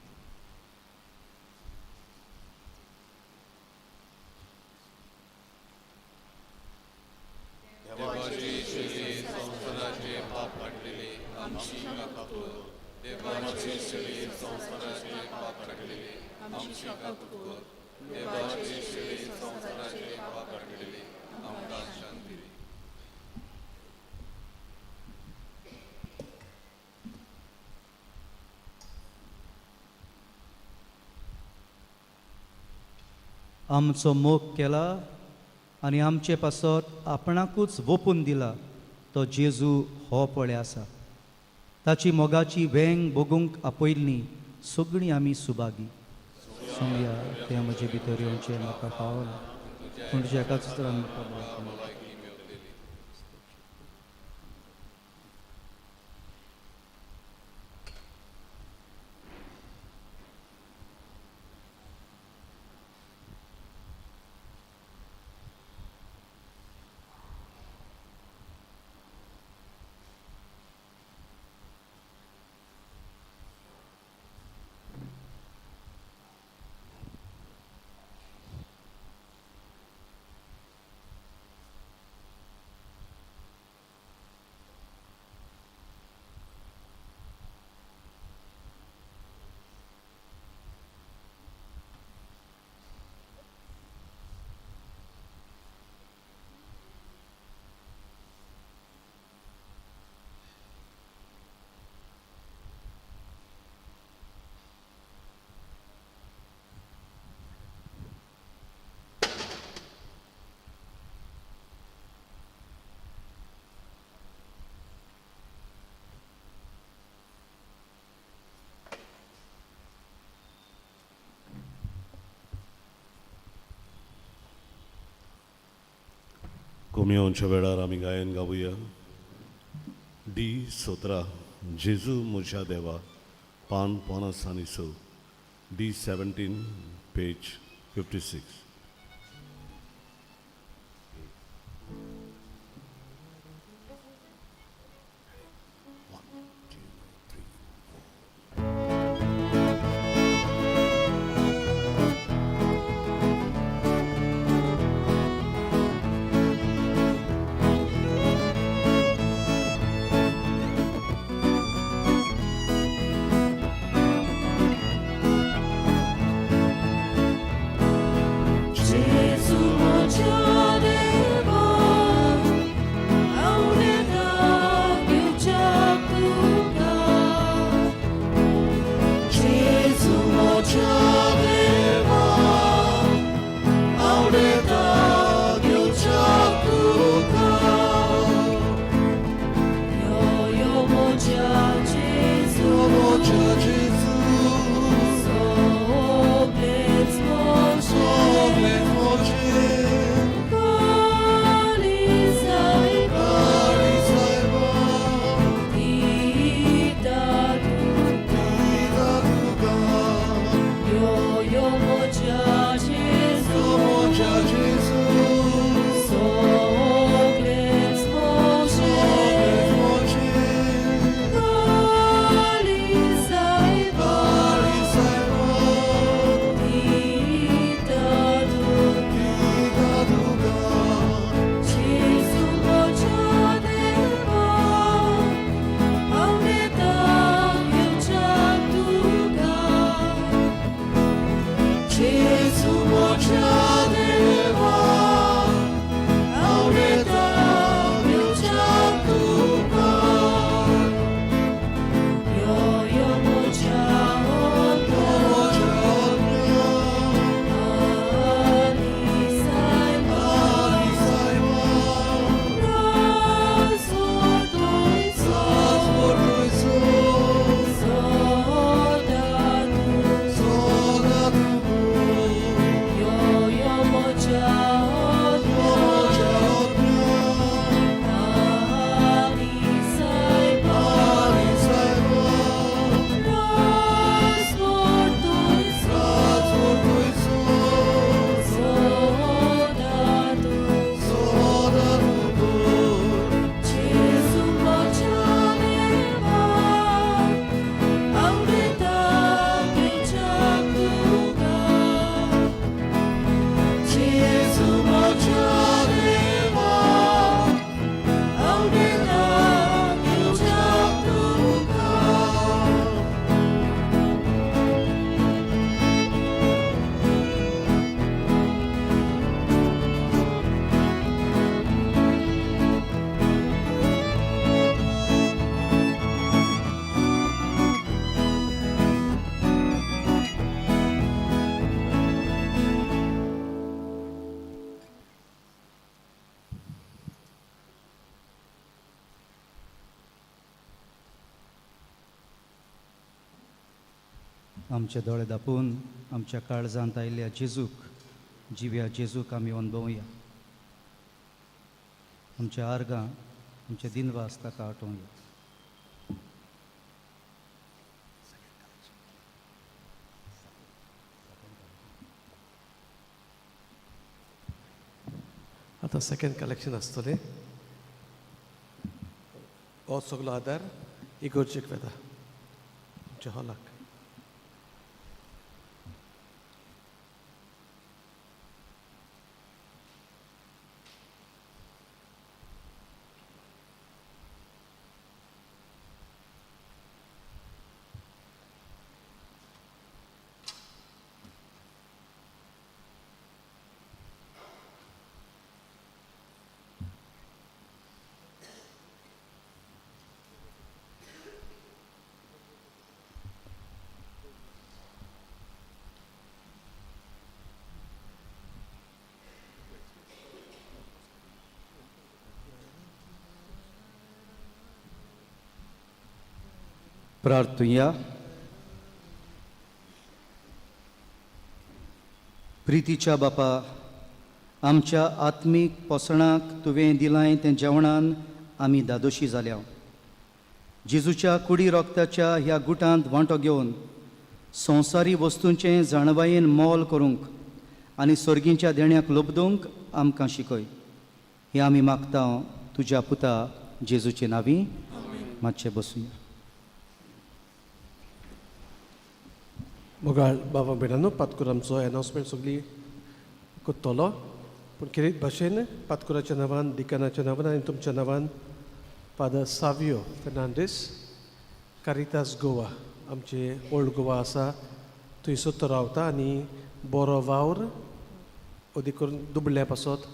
आमचो मोग केला आनी आमचे पासत आपणाकूच वोपून दिला तो जेजू हो पळय आसा. ताची मोगाची वेंग भोगूंक आपयल्ली सगळीं आमी सुभागी. सोमया, तें म्हजे भितर येवचें म्हाका फावना, पूण तुज्या एकाच उतरान म्हाका भलायकी. कोमियोंच्या वेळार आमी गायन गावया. डी 17, जेजू म्हज्या देवा, पान 50 आनी 6, डी 17, पेज 56. आमचे दोळे दापून आमच्या काळजांत आयिल्ल्या जेजूक, जिव्या जेजूक आमी अणभवया. आमच्या आर्गां, आमचे दिनवास ताका आठोवया. आतां सेकेंड कलेक्शन आसतलें. हो सगलो आदार इगोर्जेक वेता आमच्या हॉलाक. प्रार्थुया. प्रितीच्या बापा, आमच्या आत्मीक पोसणाक तुवें दिलांय तें जेवणान आमी दादोशी जाल्या. जेजूच्या कुडी रोगताच्या ह्या गुटांत वांटो घेवन संवसारी वस्तूंचें जाणवायेन मोल करूंक आनी सर्गींच्या देण्याक लोबदूंक आमकां शिकय. हें आमी मागता तुज्या पुता जेजूचे नांवी. मातशें बसुया. मोगाळ बाबा भयणांनो, पातकुर आमचो एनावन्समेंट सगळी करतलो, पूण खेरीत भाशेन पातकुराच्या नांवान, डिकनाच्या नांवान आनी तुमच्या नांवान फादर सावियो फेर्नांडीस, कारितास गोवा, आमचे ओल्ड गोवा आसा थंयसर तो रावता आनी बरो वावर अदीक करून दुबल्या पासत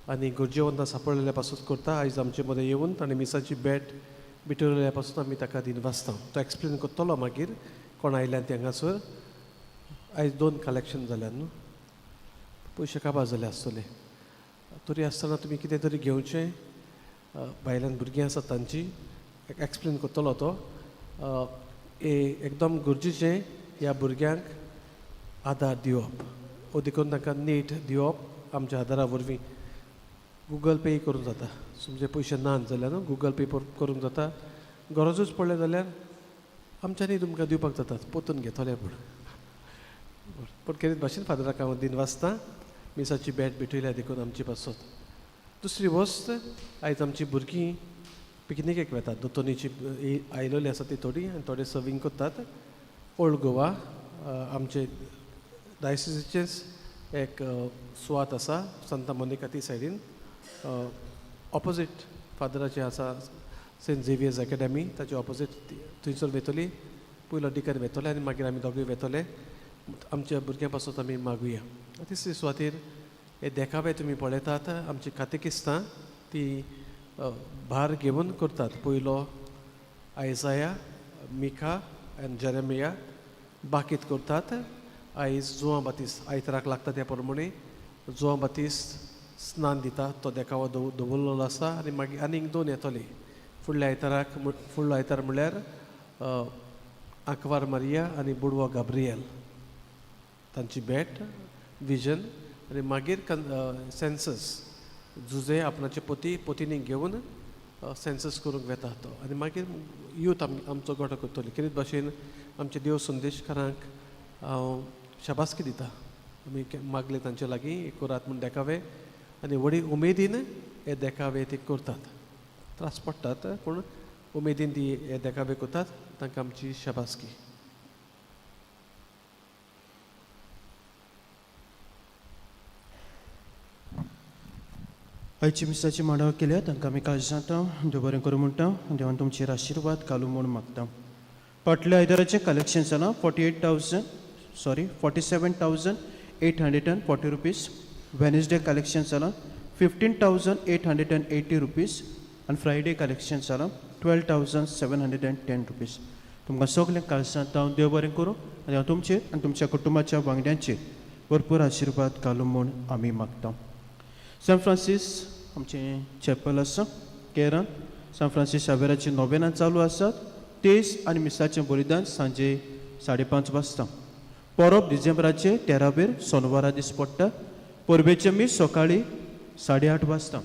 आनी गरजेवंतां सांपडलेल्या पासत करता. आयज आमचे मदें येवन ताणें मिसाची भेट बिटवलेल्या पासून आमी ताका दिनवासता. तो एक्सप्लेन करतलो मागीर कोण आयल्यान ते हांगासर. आयज 2 कलेक्शन जाल्यात न्हू, पयशे काबार जाले आसतले, तरी आसतना तुमी कितें तरी घेवचें. भायल्यान भुरगीं आसात तांची एक्सप्लेन करतलो तो. एकदम गरजेचें ह्या भुरग्यांक आदार दिवप, अदीक करून तांकां नेट दिवप आमच्या आदारा वरवीं. गुगल पे करूंक जाता, तुमचे पयशे ना जाल्यार न्हू गुगल पे करूंक जाता. गरजूच पडले जाल्यार आमच्यांनी तुमकां दिवपाक जाता, पोतून घेतले. पूण पूण खेरीत भाशेन फादराक हांव दिनवासता मिसाची भेट भेटयल्या देखून आमची पासत. दुसरी वस्त, आयज आमची भुरगीं पिकनिकेक वेतात. दोतोनीची आयलोली आसा ती थोडी आनी थोडे सर्वींग करतात. ओल्ड गोवा आमचे डायसिसीचेच एक सुवात आसा, सांता मोनिका ती सायडीन ऑपोजीट फादराचें आसा सेंट झेवियर्स एकेडमी, ताचे ऑपोजीट थंयसर वेतली. पयलो डिकन वेतले आनी मागीर आमी दोगूय वेतले. आमच्या भुरग्यां पासून आमी मागुया. तिसरी सुवातेर हे देखावे तुमी पळयतात, आमची कातेकिस्तां ती भार घेवन करतात. पयलो आयजाया, मिखा आनी जेरेमिया बाकीत करतात. आयज जुवां बातीस आयतराक लागता त्या प्रमाणे जुवां बातीस स्नान दिता, तो देखावो दवरलेलो आसा. आनी मागीर आनीक 2 येतले फुडल्या आयताराक. फुडलो आयतार म्हणल्यार आंकवार मारिया आनी बुडवो गाब्रियल तांची भेट, विजन. आनी मागीर सेन्सस, जुजे आपणाचे पोती पोतीनी घेवन सेन्सस करूंक वेता तो. आनी मागीर यूथ आमचो गोटो करतली. खेरीत भाशेन आमचे देव संदेशकारांक हांव शाबासकी दिता. आमी मागले तांचे लागीं एक रात म्हूण देखावे आनी व्हडी उमेदीन हे देखावे ते करतात. त्रास पडटात पूण उमेदीन ती हे देखावे करतात, तांकां आमची शाबासकी. आयची मिसाची मांडावळ केल्या तांकां आमी काळजांत देव बरें करूं म्हणटा. देवान तुमचेर आशिर्वाद घालूं म्हूण मागता. फाटल्या आयताराचें कलेक्शन जालां 47,840 rupees. Wednesday collection जालां 15,880 रुपीज आनी फ्रायडे कलेक्शन जालां 12,710 रुपीज. तुमकां सगळें काळजांत हांव देव बरें करूं आनी हांव तुमचेर आनी तुमच्या कुटुंबाच्या वांगड्यांचेर भरपूर आशिर्वाद घालूं म्हूण आमी मागता. सान फ्रांसीस आमचें चॅपल आसा केरन, सान फ्रांसीस शावेराची नोवेनां चालू आसात. तेज आनी मिसाचें बलिदान सांजे 5:30 वाजता. परब डिसेंबराचे 13वेर सोनवारा दीस पडटा. परबेचें मीस सकाळीं 8:30 वाजता.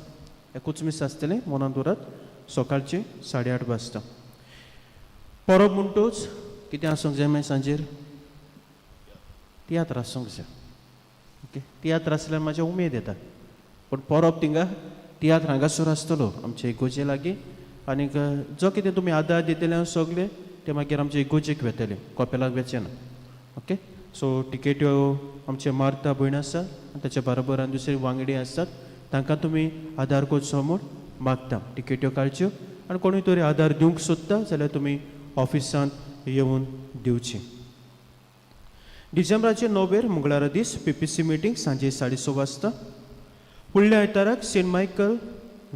एकूच मीस आसतलें, मनान दवरात, सकाळचें 8:30 वाजता. परब म्हणटूच कितें आसूंक जाय मागीर सांजेर? तियात्र आसूंक जाय. ओके, तियात्र आसल्यार म्हाज्या उमेद येता. पूण परब थिंगा तियात्र हांगासर आसतलो आमचे इगोजे लागीं. आनीक जो कितें तुमी आदार दितले सगळे ते मागीर आमचे इगोजेक वेतले, कपेलाक वेचें ना. ओके, सो टिकेट्यो आमचे मार्ता भयण आसा आनी ताच्या बरोबर आनी दुसरे वांगडी आसात, तांकां तुमी आदार करचो म्हूण मागता. टिकेट्यो काडच्यो आनी कोणूय तरी आदार दिवंक सोदता जाल्यार तुमी ऑफिसांत येवन दिवची. डिसेंबराचे 9वेर मंगळारा दीस PPC meeting सांजे 6:30 वाजता. फुडल्या आयताराक सेंट मायकल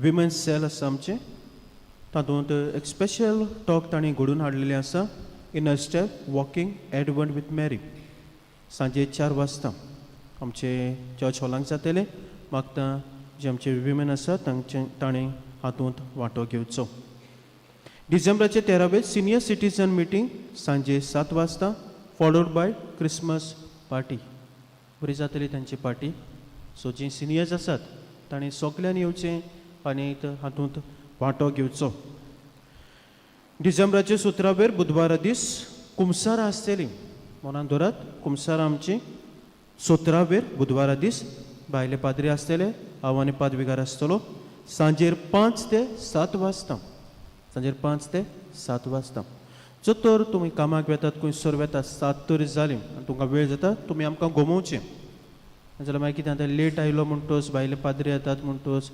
विमन्स सेल आसा आमचें, तातूंत एक स्पेशल टॉक तांणी घडोवन हाडलेलें आसा, in a step walking advent with Mary. सांजे 4 वाजता आमचे चर्च हॉलांक जातलें. मागता जे आमचे विमेन आसा तांचे ताणें हातूंत वांटो घेवचो. डिसेंबराचे 13वेर सिनियर सिटीजन मिटींग सांजे 7 वाजता, फॉलोड बाय क्रिसमस पार्टी. बरी जातली तांची पार्टी. सो जी सिनियर्स आसात तांणी सगल्यांनी येवचें आनी हातूंत वांटो घेवचो. डिसेंबराचे 17वेर बुधवारा दीस कुमसारां आसतलीं. मनान दवरात, कुमसारां आमची 17वेर बुधवारा दीस. भायले पाद्री आसतले, हांव आनी पादविगार आसतलो. सांजेर 5 ते 7 वाजता. सांजेर 5 ते 7 वाजता. जर तर तुमी कामाक वेतात, खंयसर वेतात, 7 तरी जालीं आनी तुमकां वेळ जाता, तुमी आमकां गोमोवचें. नाजाल्यार मागीर कितें जाता, लेट आयलो म्हणटोच भायले पाद्री येतात म्हणटोच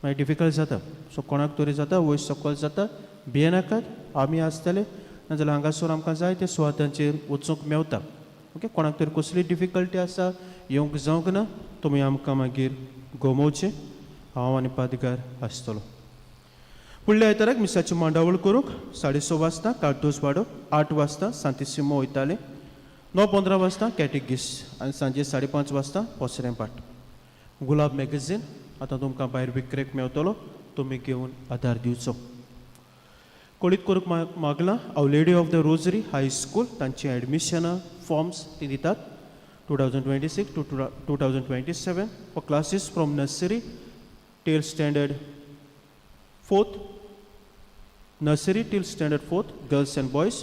मागीर डिफिकल्ट जाता. सो कोणाक तरी जाता वयर सकयल जाता, भियेनाकात, आमी आसतले. नाजाल्यार हांगासर आमकां जाय ते सुवातांचेर वचूंक मेवता. ओके, कोणाक तरी कसली डिफिकल्टी आसा, येवंक जावंक ना, तुमी आमकां मागीर गोमोवचें. हांव आनी पादगार आसतलो. फुडल्या आयताराक मिसाची मांडावळ करूंक 6:30 वाजता कार्तोज वाडो, 8 वाजता सांतिसिमो वयताले, 9:15 वाजता कॅटेगीस आनी सांजे 5:30 वाजता पोसरें पाट. गुलाब मॅगझीन आतां तुमकां भायर विक्रेक मेवतलो, तुमी घेवन आदार दिवचो. कळीत करूंक मागलां, Our Lady of the Rosary High School तांची एडमिशनां फॉर्म्स ती दितात 2026 to 2027 for classes from nursery till standard fourth, nursery till standard fourth, girls and boys,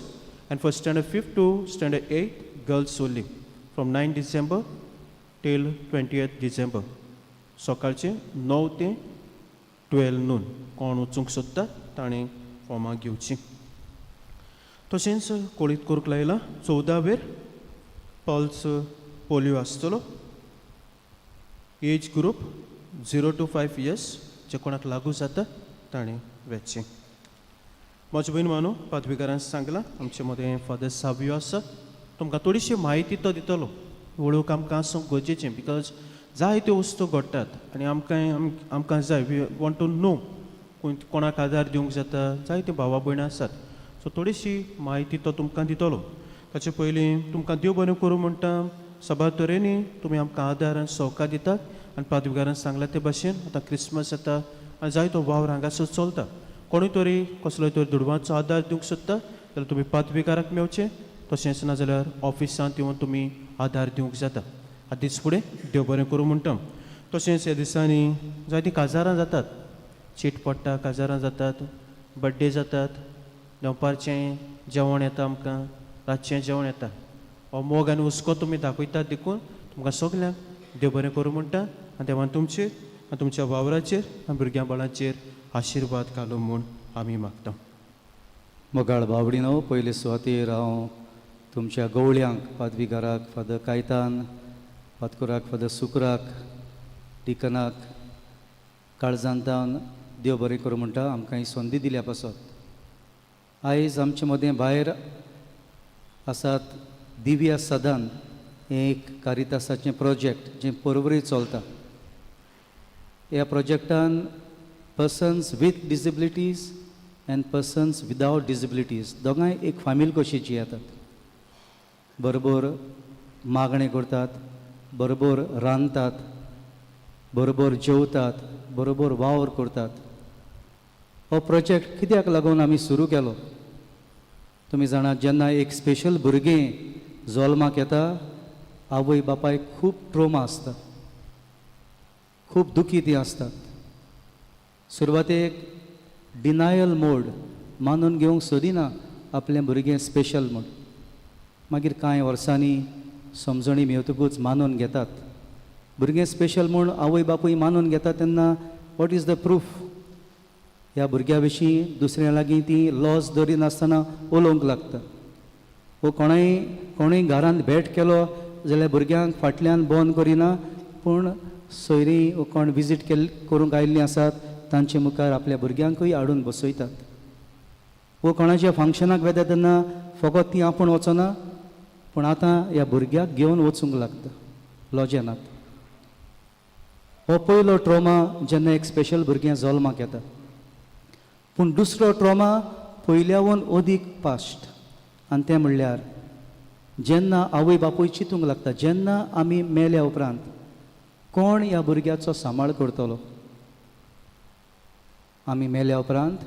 and for standard fifth to standard eight, girls only, from 9 December till 20th December. सकाळचे 9 ते 12 नून. कोण वचूंक सोदता ताणें फॉर्मां घेवचीं. तशेंच कळीत करूंक लायलां, 14वेर पल्स पोलियो आसतलो. Age group 0 to 5 years, जे कोणाक लागू जाता ताणें वेचें. म्हज्या भयण मानू, पादविगारान सांगलां, आमचे मदें फादर सावियो आसा, तुमकां थोडीशी म्हायती तो दितलो. वळख आमकां आसूंक गरजेचें, because जायत्यो वस्तू घडटात आनी आमकां आमकां जाय, we want to know कोणाक आदार दिवंक जाता. जायते भावा भयणां आसात, सो थोडीशी म्हायती तो तुमकां दितलो. ताचे पयलीं तुमकां देव बरें करूं म्हणटा. सभार तरेनी तुमी आमकां आदार आनी सहकार दितात आनी पादविगारान सांगलां ते भाशेन आतां क्रिसमस येता आनी जायतो वावर हांगासर चलता. कोणूय तरी कसलोय तरी दुडवांचो आदार दिवंक सोदता जाल्यार तुमी पादविगाराक मेवचें, तशेंच ना जाल्यार ऑफिसांत येवन तुमी आदार दिवंक जाता. आदींच फुडें देव बरें करूं म्हणटा. तशेंच ह्या दिसांनी जायतीं काजारां जातात, चीट पडटा, काजारां जातात, बड्डे जातात, दनपारचें जेवण येता आमकां, रातचें जेवण येता. हो मोग आनी हुस्को तुमी दाखयतात देखून तुमकां सगल्यांक देव बरें करूं म्हणटा आनी देवान तुमचेर आनी तुमच्या वावराचेर आनी भुरग्यां बाळांचेर आशिर्वाद घालूं म्हूण आमी मागता. मोगाळ बावडीनो, पयले सुवातेर हांव तुमच्या गवळ्यांक, पादविगाराक फादर कायतान, पादकुराक फादर सुकराक, डिकनाक काळजांतान देव बरें करूं म्हणटा, आमकां ही संदी दिल्या पासत. आयज आमचे मदें भायर आसात दिव्या सदन, हें एक कारितासाचें प्रोजेक्ट जें परवरी चलता. ह्या प्रोजेक्टान persons with disabilities and persons without disabilities दोगांय एक फामील कशी जियेतात, बरोबर मागणें करतात, बरोबर रांदतात, बरोबर जेवतात, बरोबर वावर करतात. हो प्रोजेक्ट कित्याक लागून आमी सुरू केलो? तुमी जाणात, जेन्ना एक स्पेशल भुरगें जल्माक येता, आवय बापायक खूब ट्रोमा आसता, खूब दुखी तीं आसतात. सुरवातेक डिनायल मोड, मानून घेवंक सोदिना आपलें भुरगें स्पेशल म्हूण. मागीर कांय वर्सांनी समजणी मेवतकूच मानून घेतात भुरगें स्पेशल म्हूण. आवय बापूय मानून घेतात तेन्ना what is the proof? ह्या भुरग्या विशीं दुसऱ्या लागीं ती लॉस दरिनासतना उलोवंक लागता वो कोणूय कोणूय घरांत भेट केलो जाल्यार भुरग्यांक फाटल्यान बंद करिना, पूण सोयरीं वो कोण विजीट केल्ली करूंक आयिल्लीं आसात तांचे मुखार आपल्या भुरग्यांकूय हाडून बसयतात. वो कोणाच्या फंक्शनाक वेता तेन्ना फकत ती आपूण वचना, पूण आतां ह्या भुरग्याक घेवन वचूंक लागता, लॉजेनात. हो पयलो ट्रोमा जेन्ना एक स्पेशल भुरगें जल्माक येता. पूण दुसरो ट्रोमा पयल्यावन अदीक पास्ट, आनी तें म्हणल्यार जेन्ना आवय बापूय चिंतूंक लागता, जेन्ना आमी मेल्या उपरांत कोण ह्या भुरग्याचो सांबाळ करतलो, आमी मेल्या उपरांत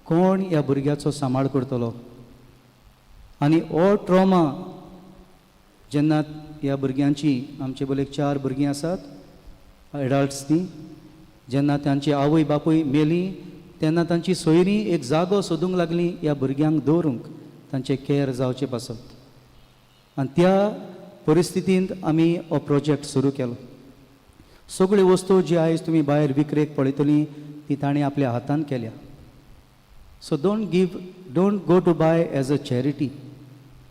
कोण ह्या भुरग्याचो सांबाळ करतलो. आनी हो ट्रोमा जेन्ना ह्या भुरग्यांची, आमचे बोलेक चार भुरगीं आसात, एडल्ट्स ती, जेन्ना तांची आवय बापूय मेली तेन्ना तांची सोयरीं एक जागो सोदूंक लागली ह्या भुरग्यांक दवरूंक, तांचें कॅर जावचे पासत. आनी त्या परिस्थितींत आमी हो प्रोजेक्ट सुरू केलो. सगळ्यो वस्तू जी आयज तुमी भायर विक्रेक पळयतलीं ती ताणें आपल्या हातान केल्या. So don't give, don't go to buy as a charity,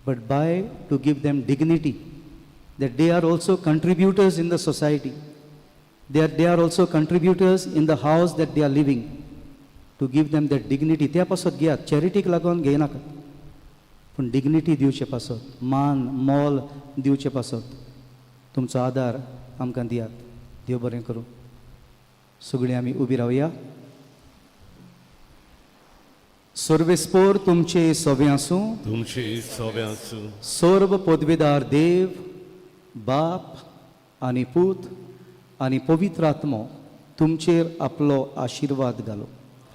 but buy to give them dignity, that they are also contributors in the society, they are also contributors in the house that they are living, to give them that dignity. त्या पासत घेयात, चॅरिटीक लागून घेयनाकात, पूण dignity दिवचे पासत, मान मोल दिवचे पासत तुमचो आदार आमकां दियात. देव बरें करूं. सगळीं आमी उबी रावया. सर्वेस्पोर तुमचे सोबें आसूं. तुमचे सोबे आसूं. सर्व पदवेदार देव बाप आनी पूत आनी पवित्र आत्मो तुमचेर आपलो आशिर्वाद घालो.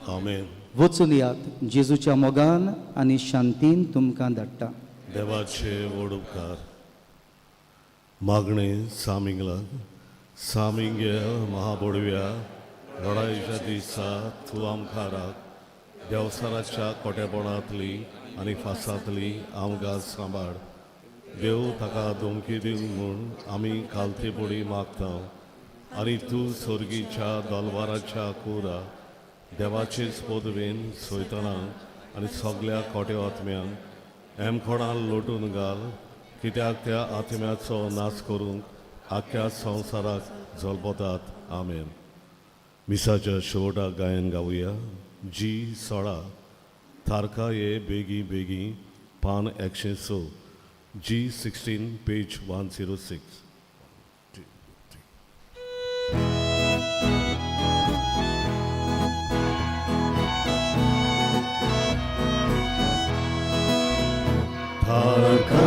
आमेन. वचून यात. जेजूच्या मोगान आनी शांतीन तुमकां धाडटा. देवाचे व्हड उपकार. मागणें सामिंगला. सामिंगे महाबोडव्या, लढायेच्या दिसा तूं आमकां राख. देवसाराच्या कोटेपणांतली आनी फासांतली आमकां सांबाळ. देव ताका धमकी दिवं म्हूण आमी खालती बुडी मागता आनी तूं सोर्गीच्या दलवाराच्या कुरा देवाचेच पदवेन सोयतनाक आनी सगल्या कोटे आत्म्यांक एमखोणान लोटून घाल, कित्याक त्या आत्म्याचो नाश करूंक आख्ख्या संवसाराक जल्पतात. आमेन. मिसाच्या शेवटाक गायन गावया. जी 16, तारखा ये बेगी बेगी, पान 106. G 16, page 106. तारखा.